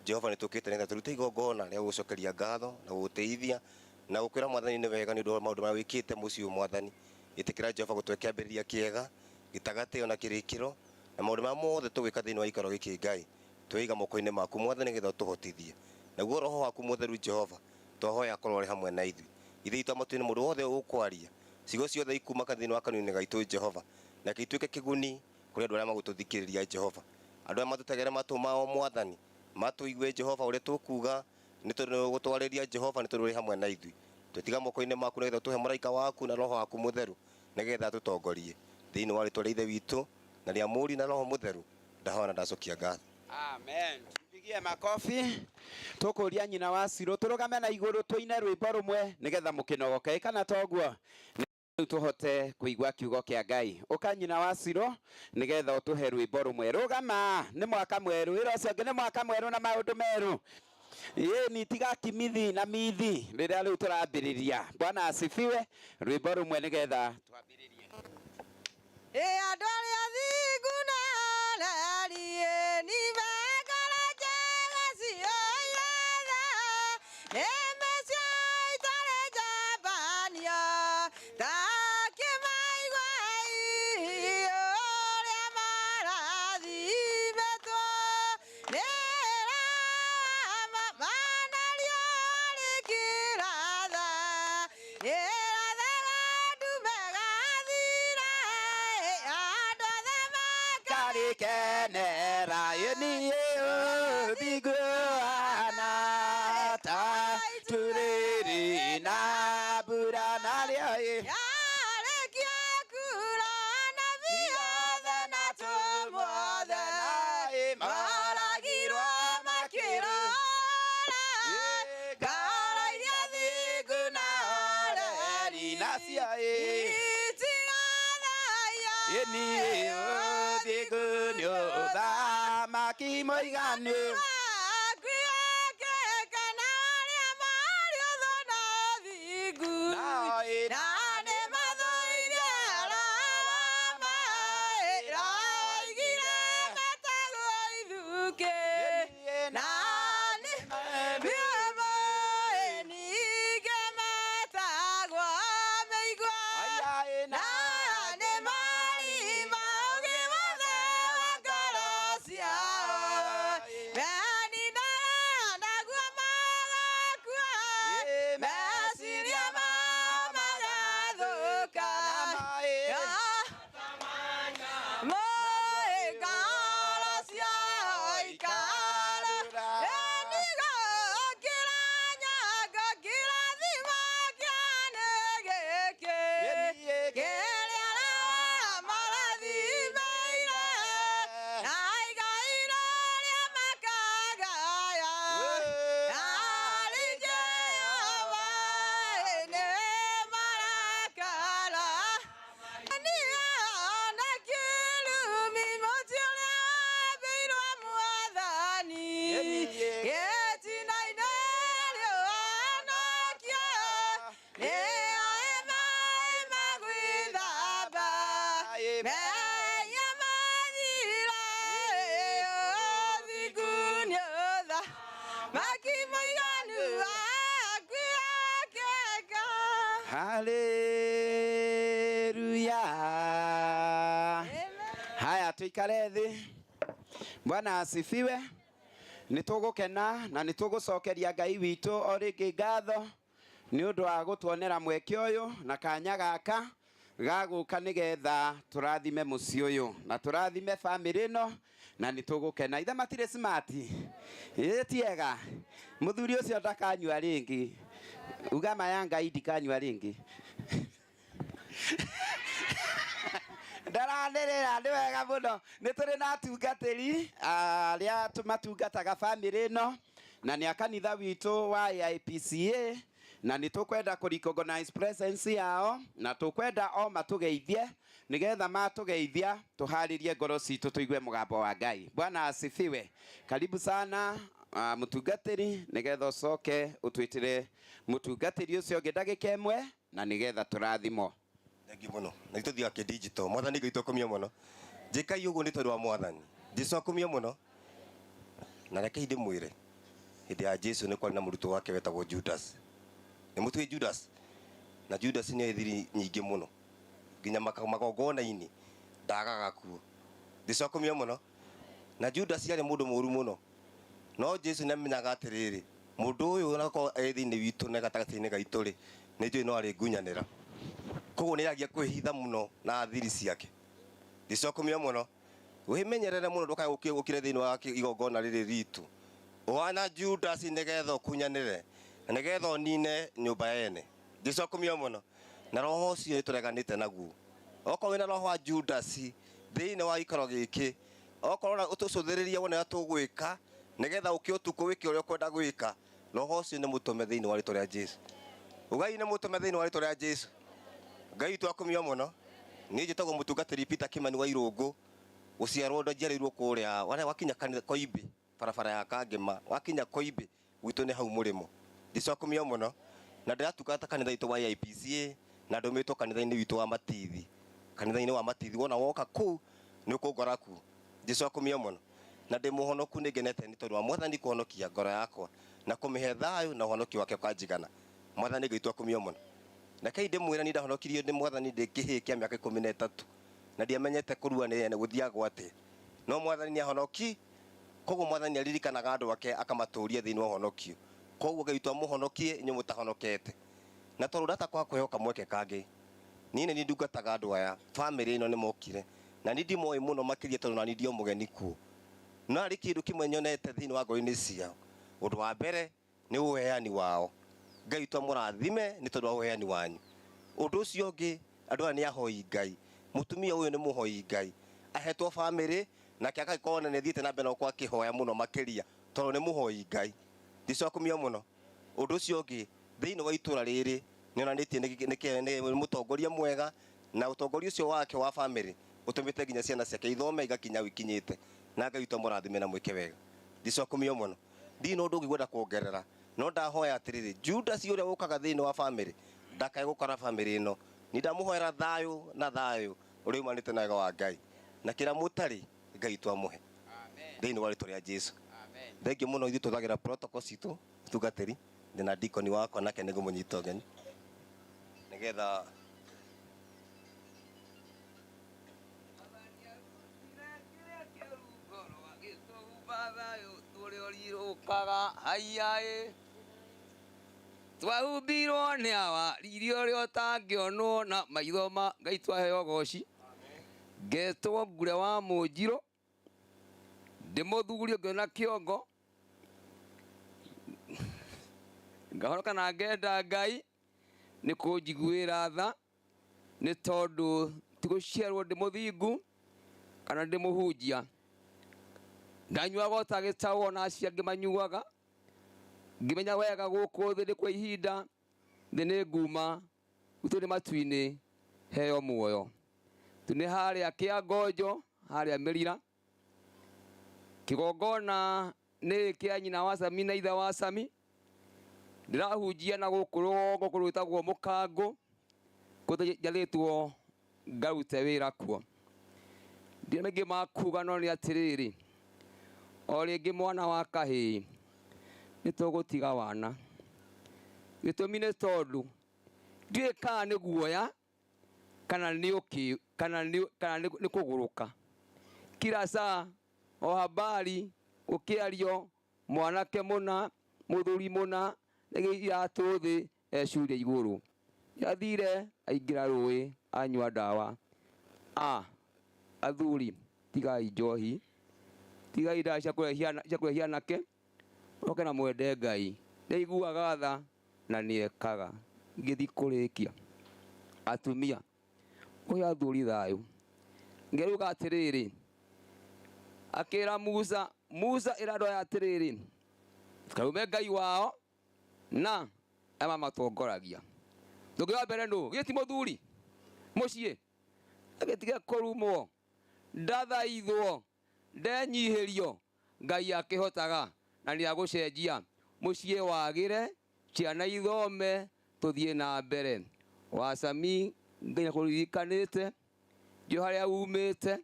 Speaker 11: Jehova nĩ tũkĩte nĩgetha tũrute igongona rĩa gũgũcokeria ngatho na gũgũtĩithia na gũkwĩra Mwathani nĩ wega nĩ ũndũ wa maũndũ marĩa wĩkĩte mũciĩ ũyũ Mwathani. Ĩtĩkĩra Jehova gũtũhe kĩambĩrĩria kĩega, gĩtagatĩ ona kĩrĩkĩro, na maũndũ marĩa mothe tũgwĩka thĩinĩ wa gĩikaro gĩkĩ Ngai, twĩiga moko-inĩ maku Mwathani nĩgetha ũtũhotithie. Naguo roho waku mũtheru Jehova, twahoya akorwo arĩ hamwe na ithuĩ. Ithuĩ twa matu-inĩ mũndũ wothe ũkwaria, ciugo ciothe ikuma thĩinĩ wa kanua-inĩ gaitũ Jehova, na ituĩke kĩguni kũrĩ andũ arĩa magũtũthikĩrĩria Jehova. Andũ arĩa matũtegere matũ mao Mwathani, matũigue Jehova ũrĩa tũkuga, nĩ tondũ nĩ ũgũtwarĩria Jehova, nĩ tondũ ũrĩ hamwe na ithuĩ. Twĩtiga moko-inĩ maku nĩgetha ũtũhe mũraika waku na roho waku mũtheru, nĩgetha atũtongorie. Thĩinĩ wa rĩtwa rĩa Ithe witũ na rĩa Mũriũ na Roho Mũtheru, ndahoya na ndacokia ngatho.
Speaker 10: Amen. Tupigie makofi. Tũkũria nyina wa Ciro tũrũgame na igũrũ tũine rwĩmbo rũmwe nĩgetha mũkĩnogoke. Ĩ kana toguo? Rĩu tũhote kũigua kiugo kĩa Ngai. Ũka nyina wa Ciro nĩgetha ũtũhe rwĩmbo rũmwe. Rũgama, nĩ mwaka mwerũ. Wĩra ũcio ũngĩ nĩ mwaka mwerũ na maũndũ merũ. Ĩ ni tiga kimithi na mithi rĩrĩa rĩu tũrambĩrĩria. Bwana asifiwe. Rwĩmbo rũmwe nĩgetha twambĩrĩrie.
Speaker 5: Ĩ andũ arĩa athingu na arĩa ni mekara njega cioire tha, nĩmĩ cia
Speaker 10: Gũkenera ĩniĩ ũthingu ũhana ta turĩrĩ na mbura narĩo ĩ
Speaker 5: Yarĩkia kura nabii othe na atũmwo othe maragirwo makĩrora ngoro iria thingu na horeri
Speaker 10: nacio ĩ
Speaker 5: itigathaia
Speaker 10: ĩniĩ ũthingu nĩ ũthamaki mũiganu
Speaker 5: Akwĩhokeka na arĩa marĩ ũthũ na ũthingu
Speaker 10: Nao ĩ
Speaker 5: na nĩ mathũire arama ĩroigire metagwo ithukĩ na nĩ mĩomoĩ ningĩ metagwo mĩigua na nĩ marima ũgĩ wothe wa ngoro ciao meninaga naguo magakua meciria mao magathũka Moĩ ngoro ciao ikara ĩnigũkĩra nyango kĩrathimo kĩa nĩ gĩkĩ kĩrĩa arĩa marathimĩire na igai rĩrĩa makagaya arĩ Jehova nĩ marakara na kĩrumi mũtĩ ũrĩa wambĩirwo mwathani gĩtina-inĩ rĩũanokio nĩo maĩ ma gwĩthamba mehia mathira ũthingu nĩ ũthamaki mũiganu akwĩhokeka
Speaker 10: Haleluya. Haya tuikare thĩ. Bwana asifiwe. Nĩ tũgũkena na nĩ tũgũcokeria Ngai witũ o rĩngĩ ngatho nĩ ũndũ wa gũtuonera mweke ũyũ na kanya gaka ga gũka nĩgetha tũrathime mũciĩ ũyũ na tũrathime bamĩrĩ ĩno na nĩ tũgũkena. Ithe matirĩ smart ĩ tiega mũthuri ũcio ndakanyua rĩngĩ uga ma ya Ngai ndikanyua rĩngĩ ndaranĩrĩra nĩ wega mũno nĩ tũrĩ na atungatĩri arĩa matungataga bamĩrĩ ĩno na nĩ a kanitha witũ wa AIPCA na nĩ tũkwenda kũ recognize presence yao na tũkwenda o matũgeithie nĩgetha matũgeithia tũharĩrie ngoro citũ tũigue mũgambo wa Ngai. Bwana asifiwe. Karibu sana mũtungatĩri nĩgetha ũcoke ũtwĩtĩre mũtungatĩri ũcio ũngĩ ndagĩka ĩmwe na nĩgetha tũrathimwo.
Speaker 11: Thengiũ mũno na itũthiaga kĩ digital mwathani Ngai tũkumio mũno njĩkai ũguo nĩ tondũ wa mwathani Jesu akumio mũno na rekei ndĩmwĩre hĩndĩ ya Jesu nĩ kwarĩ na mũrutwo wake wetagwo Judas nĩ mũtuĩ Judas na Judas nĩ thiri nyingĩ mũno nginya magongona-inĩ ndagaga kuo Jesu akumio mũno na Judas arĩ mũndũ mũru mũno no Jesu nĩ amenyaga atĩrĩrĩ mũndũ ũyũ onakorwo e thĩinĩ witũ na gatagatĩ-inĩ gaitũ rĩ nĩ njũĩ no arĩngunyanĩra koguo nĩ aragia kwĩhitha mũno na thiri ciake Jesu akumio mũno wĩmenyerere mũno ndũkae ũkire thĩinĩ wa igongona rĩrĩ ritũ ũhana Judas nĩgetha ũkunyanĩre na nĩgetha ũnine nyũmba yene Jesu akumio mũno na roho ũcio nĩ tũreganĩte naguo okorwo wĩna roho wa Judas thĩinĩ wa gĩikaro gĩkĩ okorwo ũtũcũthĩrĩrie wone ũrĩa tũgwĩka nĩgetha ũke ũtukũ wĩke ũrĩa ũkwenda gwĩka roho ũcio nĩ mũtũme thĩinĩ wa rĩtwa rĩa Jesu ugai nĩ mũtũme thĩinĩ wa rĩtwa rĩa Jesu Ngai witũ akumio mũno niĩ njĩtagwo mũtungatĩri Peter Kimani wa Irũngũ gũciarwo njiarĩirwo kũrĩa wakinya kanitha Koimbĩ barabara ya Kangema wakinya Koimbĩ gwitũ nĩ hau mũrĩmo Jesu akumio mũno na ndĩratungata kanitha witũ wa AIPCA na ndũmĩtwo kanitha-inĩ witũ wa Matithi kanitha-inĩ wa Matithi wona woka kũu nĩ ũkũngora kuo Jesu akumio mũno na ndĩ mũhonoku nĩ ngenete nĩ tondũ wa mwathani kũhonokia ngoro yakwa na kũmĩhe thayũ na ũhonokio wake ũkanjigana mwathani Ngai witũ akumio mũno rekei ndĩmwĩre niĩ ndahonokirio nĩ mwathani ndĩ kĩhĩĩ kĩa mĩaka 13 na ndiamenyete kũrua nĩ gũthiagwo atĩa no mwathani nĩ ahonoki koguo mwathani aririkanaga andũ ake akamatũria thĩinĩ wa ũhonokio koguo Ngai witũ amũhonokie inyuĩ mũtahonokete na tondũ ndatakwaga kwĩhoka mweke kangĩ niĩ nĩ niĩ ndungataga andũ aya bamĩrĩ ĩno nĩ mokire na Na niĩ ndimoĩ mũno makĩria tondũ nani ndio mũgeni kuo. No harĩ kĩndũ kĩmwe nyonete thĩinĩ wa ngoro-inĩ ciao. Ũndũ wa mbere nĩ ũheani wao. Ngai witũ amũrathime nĩ tondũ wa ũheani wanyu. Ũndũ ũcio ũngĩ, andũ aya nĩ ahoi Ngai. Mũtumia ũyũ nĩ mũhoi Ngai. Ahetwo bamĩrĩ nake agagĩkorwo na nĩ athiĩte na mbere na gũkorwo akĩhoya mũno makĩria tondũ nĩ mũhoi Ngai. Ndicokumio mũno. Ũndũ ũcio ũngĩ, thĩinĩ wa itũra rĩrĩ nĩ onanĩtie nĩ mũtongoria mwega na ũtongoria ũcio wake wa bamĩrĩ ũtũmĩte nginya ciana ciake ithome igakinya hau ikinyĩte. Na Ngai witũ amũrathime na mwĩke wega. Ndicokumio mũno. Ndirĩ na ũndũ ũngĩ ngwenda kuongerera, no ndahoya atĩrĩrĩ, Judas ũrĩa ũkaga thĩinĩ wa bamĩrĩ ndakae gũkora bamĩrĩ ĩno. Nĩ ndamũhoera thayũ na thayũ ũrĩa umanĩte na wega wa Ngai. Na kĩrĩa mũtarĩ Ngai witũ amũhe. Thĩinĩ wa rĩtwa rĩa Jesu. Thengiũ mũno, ithuĩ tũhũthagĩra protocol citũ mũtungatĩri, ndĩna dikoni wakwa nake nĩngũmũnyita ũgeni nĩgetha
Speaker 12: haiyaĩ twahumbirwo nĩ awa riri ũrĩa ũtangĩonwo na maitho ma Ngai twaheo goci. Ngetwo ngure wa mũnjirũ, ndĩ mũthuri ũngĩona kĩongo, ngahonoka na ngenda Ngai nĩ kũnjiguĩra tha, nĩ tondũ ti gũciarwo ndĩ mũthingu kana ndĩ mũhunjia. Ndanyuaga o ta gĩtaũ ona acio angĩ manyuaga, ngĩmenya wega gũkũ thĩ nĩ kwa ihinda, thĩ nĩ nguma, gwitũ nĩ matu-inĩ, heo muoyo. Tu nĩ harĩa Kĩangonjo, harĩa Mĩrira. Kĩgongona nĩ kĩa nyina wa Sami na ithe wa Sami. Ndĩrahunjia na gũkũ rũgongo kũndũ gwĩtagwo Mũkangũ, kũrĩa njathĩtwo ngarute wĩra kuo. Ndirĩ maingĩ ma kuga no nĩ atĩrĩrĩ, o rĩngĩ mwana wa kahĩĩ nĩ tũgũtiga wana. Gĩtũmi nĩ tondũ ndiũĩ kana nĩ guoya kana nĩ ũkĩ kana nĩ kana nĩ kũgũrũka. Kila saa o habari gũkĩario mwanake mũna mũthuri mũna nĩgĩ iratũ thĩ ecuria igũrũ. Yathire aingĩra rũĩ anyua ndawa. A athuri tigai njohi, tigai ndawa cia kũrehia anake, oke na mwende Ngai. Nĩaiguaga tha na nĩekaga. Ngĩthiĩ kũrĩkia, atumia ũhe athuri thayũ. Ngeruga atĩrĩrĩ, akĩra Musa, Musa ĩra andũ aya atĩrĩrĩ, karume Ngai wao na aya mamatongoragia. Tũngĩ wa mbere nũ? Githĩ ti mũthuri mũciĩ agĩtiga kũrumwo, ndathaithwo, ndenyihĩrio, Ngai akĩhotaga na nĩagũcenjia mũciĩ wagĩre, ciana ithome, tũthiĩ na mbere. Wacami Ngai nĩakũririkanĩte, ndiũĩ harĩa umĩte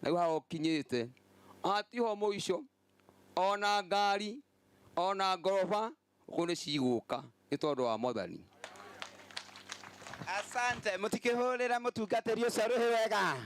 Speaker 12: na rĩu haha ũkinyĩte. Hatiho mũico, ona ngari ona ngoroba gũkũ nĩ cigũka nĩ tondũ wa Mwathani.
Speaker 10: Asante, mũtikĩhũrĩre mũtungatĩri ũcio rũhĩ wega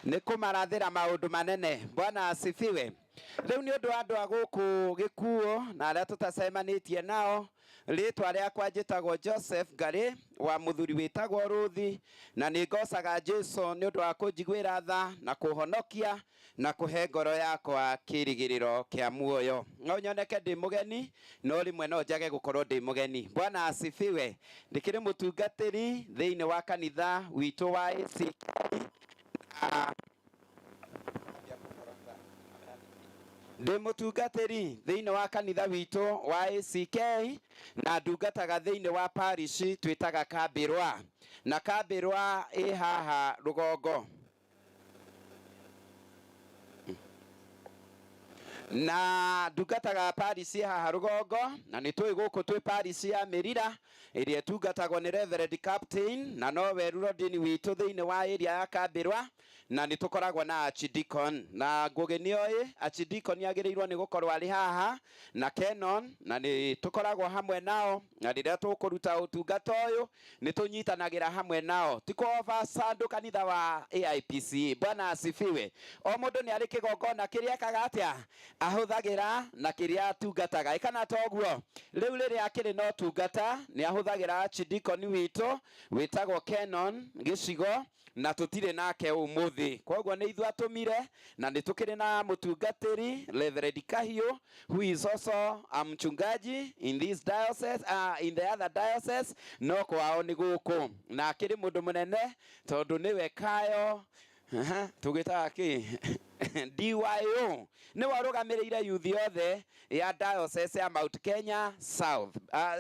Speaker 10: nĩ kũmarathĩra maũndũ manene. Bwana asifiwe. Rĩu nĩ ũndũ wa andũ a gũkũ gĩkuo na arĩa tũtacemanĩtie nao, rĩtwa rĩakwa njĩtagwo Joseph Ngarĩ wa mũthuri wĩtagwo Ruthi, na nĩ ngocaga Jesu nĩ ũndũ wa kũnjiguĩra tha na kũhonokia na kũhe ngoro yakwa kĩrĩgĩrĩro kĩa muoyo. No nyoneke ndĩ mũgeni, no rĩmwe no njage gũkorwo ndĩ mũgeni. Bwana asifiwe. Ndĩkĩrĩ mũtungatĩri thĩinĩ wa kanitha witũ wa ACK. Ndĩ mũtungatĩri thĩinĩ wa kanitha witũ wa ACK na ndungataga thĩinĩ wa parish twĩtaga Kambĩrwa, na Kambĩrwa ĩ haha rũgongo. Na ndungataga parish ĩ haha rũgongo, na nĩ tũĩ gũkũ twĩ parish ya Mĩrira ĩrĩa ĩtungatagwo nĩ Reverend Captain, na nowe rũrondini witũ thĩinĩ wa area ya Kambĩrwa, na nĩ tũkoragwo na Archdeacon. Na Ngũgĩ nĩoĩ Archdeacon agĩrĩirwo nĩ gũkorwo arĩ haha na Canon, na nĩ tũkoragwo hamwe nao, na rĩrĩa tũkũruta ũtungata ũyũ nĩ tũnyitanagĩra hamwe nao. Ti kũ overshadow kanitha wa AIPCA. Bwana asifiwe. O mũndũ nĩ arĩ kĩgongona kĩrĩa ekaga atĩa? Ahũthagĩra na kĩrĩa atungataga. Ĩkana toguo rĩu rĩrĩa akĩrĩ na ũtungata nĩ ahũthagĩra archdeacon witũ wĩtagwo Kenon Gĩcigo, na tũtirĩ nake ũmũthĩ, koguo nĩ ithuĩ atũmire, na nĩ tũkĩrĩ na mũtungatĩri Reverend Kahiũ, who is also a mchungaji in this diocese, in the other diocese, no kwao nĩ gũkũ, na akĩrĩ mũndũ mũnene tondũ nĩwe kayo tũgĩtaga kĩ DYO, nĩwe ũrũgamĩrĩire youth yothe ya diocese ya Mount Kenya South,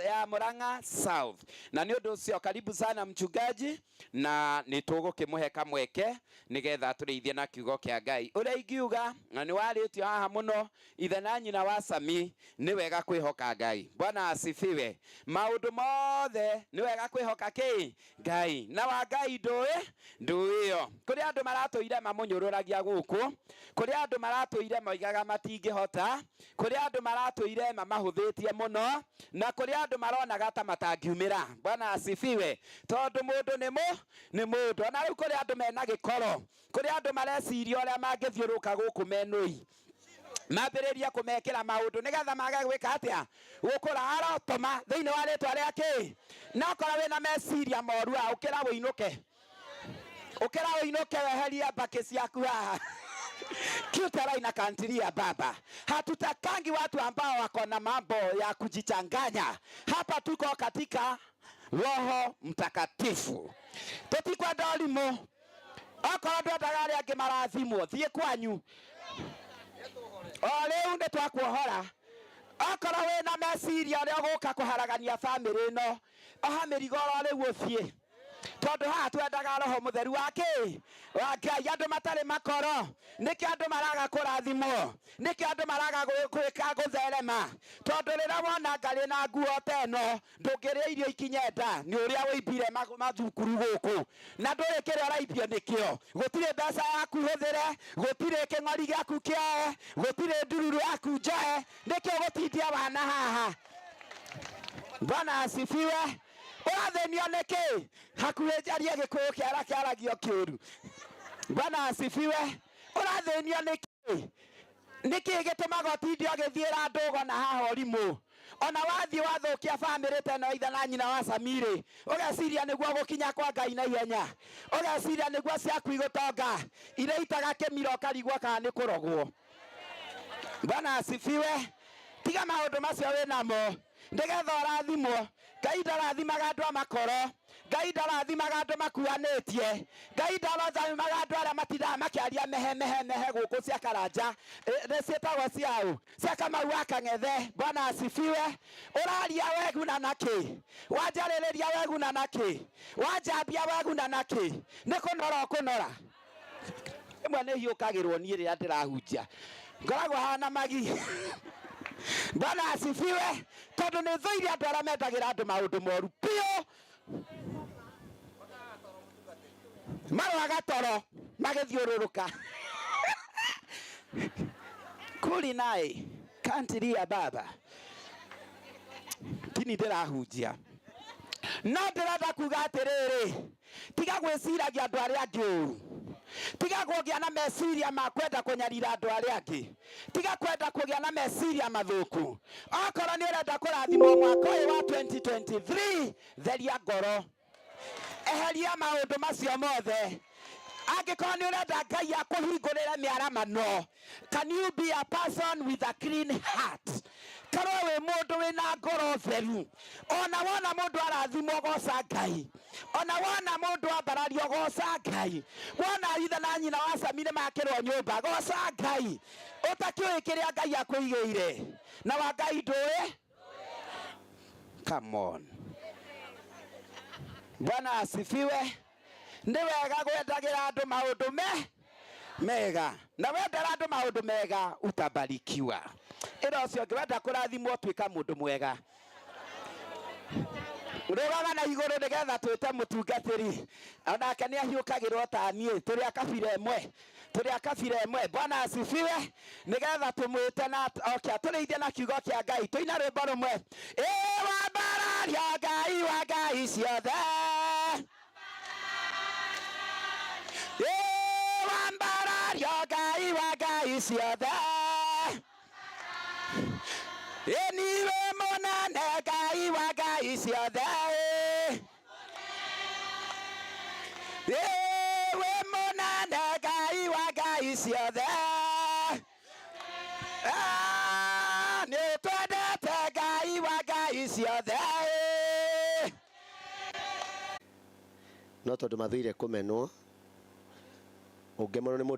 Speaker 10: ya Murang'a South. Na nĩ ũndũ ũcio karibu sana mchungaji, na nĩ tũgũkĩmũhe kamweke nĩgetha tũrĩithie na kiugo kĩa Ngai. Ũrĩa ingiuga, na nĩ warĩtio haha mũno, ithe na nyina wa Sami, nĩ wega kwĩhoka Ngai. Bwana asifiwe. Maũndũ mothe nĩ wega kwĩhoka kĩ Ngai, na wa Ngai ndũĩ ndũĩyo. Kũrĩ andũ maratũire mamũnyũrũragia gũkũ, kũrĩ andũ maratũire moigaga matingĩhota, kũrĩ andũ maratũire mamahũthĩtie mũno, na kũrĩ andũ maronaga ta matangiumĩra. Bwana asifiwe. Tondũ mũndũ nĩ nĩ mũndũ. Ona rĩu kũrĩ andũ mena gĩkoro, kũrĩ andũ mareciria ũrĩa mangĩthiũrũrũka gũkũ menũi, mambĩrĩrie kũmekĩra maũndũ nĩgetha mage gwĩka atĩa, gũkũra. Arotoma thĩinĩ wa rĩtwa rĩa kĩ, na okorwo wĩna meciria moru, a ũkĩra wĩinũke, ũkĩra wĩinũke, weherie mbakĩ ciaku haha. Kiutara inakantiria baba, hatutakangi watu ambao wako na mambo ya kujichanganya hapa. Tuko katika Roho Mtakatifu, tutikwenda ũrimũ. Okorwo ndwendaga arĩa angĩ marathimwo, thiĩ kwanyu o rĩu nĩ twakuohora. Okorwo wĩna meciria ũrĩa ũgũka kũharagania bamĩrĩ ĩno, oha mĩrigo oro rĩu ũthiĩ, tondũ haha twendaga roho mũtheru wa kĩ wa Ngai. Andũ matarĩ makoro, nĩkĩo andũ maraga kũrathimwo, nĩkĩo andũ maraga gwĩka gũtherema, tondũ rĩrĩa wona ngarĩ na nguo ta ĩno, ndũngĩrĩa irio ikinye nda nĩ ũrĩa wĩimbire mathukuru gũkũ, na ndũĩ kĩrĩa ũraimbio nĩkĩo. Gũtirĩ mbeca yaku hũthĩre, gũtirĩ kĩng'ori gĩaku kĩoe, gũtirĩ ndururu yaku njoe, nĩkĩo gũtindia wana haha. Bwana asifiwe. Ũrathĩnio nĩkĩ? Hakuhĩ njarie Gĩkũyũ kĩara kĩaragio kĩũru. Bwana asifiwe. Ũrathĩnio nĩkĩ? Nĩkĩ gĩtũmaga ũtinde ũgĩthiĩra ndũgo na haha ũrimũ? Ona wathiĩ wathũkia bamĩrĩ ta ĩno ithe na nyina wa Samiri, ũgeciria nĩguo gũkinya kwa Ngai na ihenya, ũgeciria nĩguo ciaku igũtonga, iria itaga kĩmira ũkarigwo kana nĩ kũrogwo. Bwana asifiwe. Tiga maũndũ macio wĩnamo nĩgetha ũrathimwo. Ngai ndarathimaga andũ a makoro, Ngai ndarathimaga andũ makuanĩtie, Ngai ndarathimaga andũ arĩa matindaga makĩaria mehe mehe mehe gũkũ cia Karanja, nĩ ciĩtagwo ciaũ, cia Kamau wa Kang'ethe. Bwana asifiwe. Ũraria weguna nakĩ? Wanjarĩrĩria weguna nakĩ? Wanjambia weguna nakĩ? Nĩ kũnora ũkũnora. Rĩmwe nĩ hiũkagĩrwo niĩ rĩrĩa ndĩrahunjia, ngoragwo hana magi. Bwana asifiwe. Tondũ nĩ thũire andũ arĩa mendagĩra andũ maũndũ moru biũ, maroaga toro magĩthiũrũrũka. Kuri naye kantiria baba, tini ndĩrahunjia, no ndĩrenda kuga atĩrĩrĩ, tiga gwĩciragia andũ arĩa angĩ ũru, tiga kũgĩa na meciria ma kwenda kũnyarira andũ arĩa angĩ, tiga kwenda kũgĩa na meciria mathũku. Okorwo nĩ ũrenda kũrathimwo mwaka ũyũ wa 2023, theria ngoro, eheria maũndũ macio mothe. Angĩkorwo nĩ ũrenda Ngai akũhingũrĩre mĩaramano, can you be a person with a clean heart? Korwo wĩ mũndũ wĩna ngoro theru, ona wona mũndũ arathimwo goca Ngai, ona wona mũndũ ambarario goca Ngai, wona ithe na nyina wa Sami nĩ makĩrwo nyũmba goca Ngai, ũtakĩũĩ kĩrĩa Ngai akũigĩire na wa Ngai ndũĩ. Come on. Bwana asifiwe. Nĩ wega gwendagĩra andũ maũndũ mega, na wendera andũ maũndũ mega utabarikiwa. Ĩra ũcio ũngĩ, wenda kũrathimwo tuĩka mũndũ mwega. Rũgama na igũrũ nĩgetha twĩte mũtungatĩri, onake nĩ ahiũkagĩrwo ta niĩ, tũrĩ a kabira ĩmwe, tũrĩ a kabira ĩmwe. Bwana asifiwe. Nĩgetha tũmwĩte na oke atũrĩithie na kiugo kĩa Ngai. Tũina rwĩmbo rũmwe. Ĩ wambararia Ngai wa Ngai ciothe, ĩ wambararia Ngai wa Ngai ciothe. Mwathani wĩ mũnene Ngai wa ngai ciothe ĩ wĩ mũnene Ngai wa ngai ciothe. Ah, nĩ twendete Ngai wa ngai ciothe ĩ.
Speaker 13: No tondu mathuire kumenwo ungimenwo ni mundu.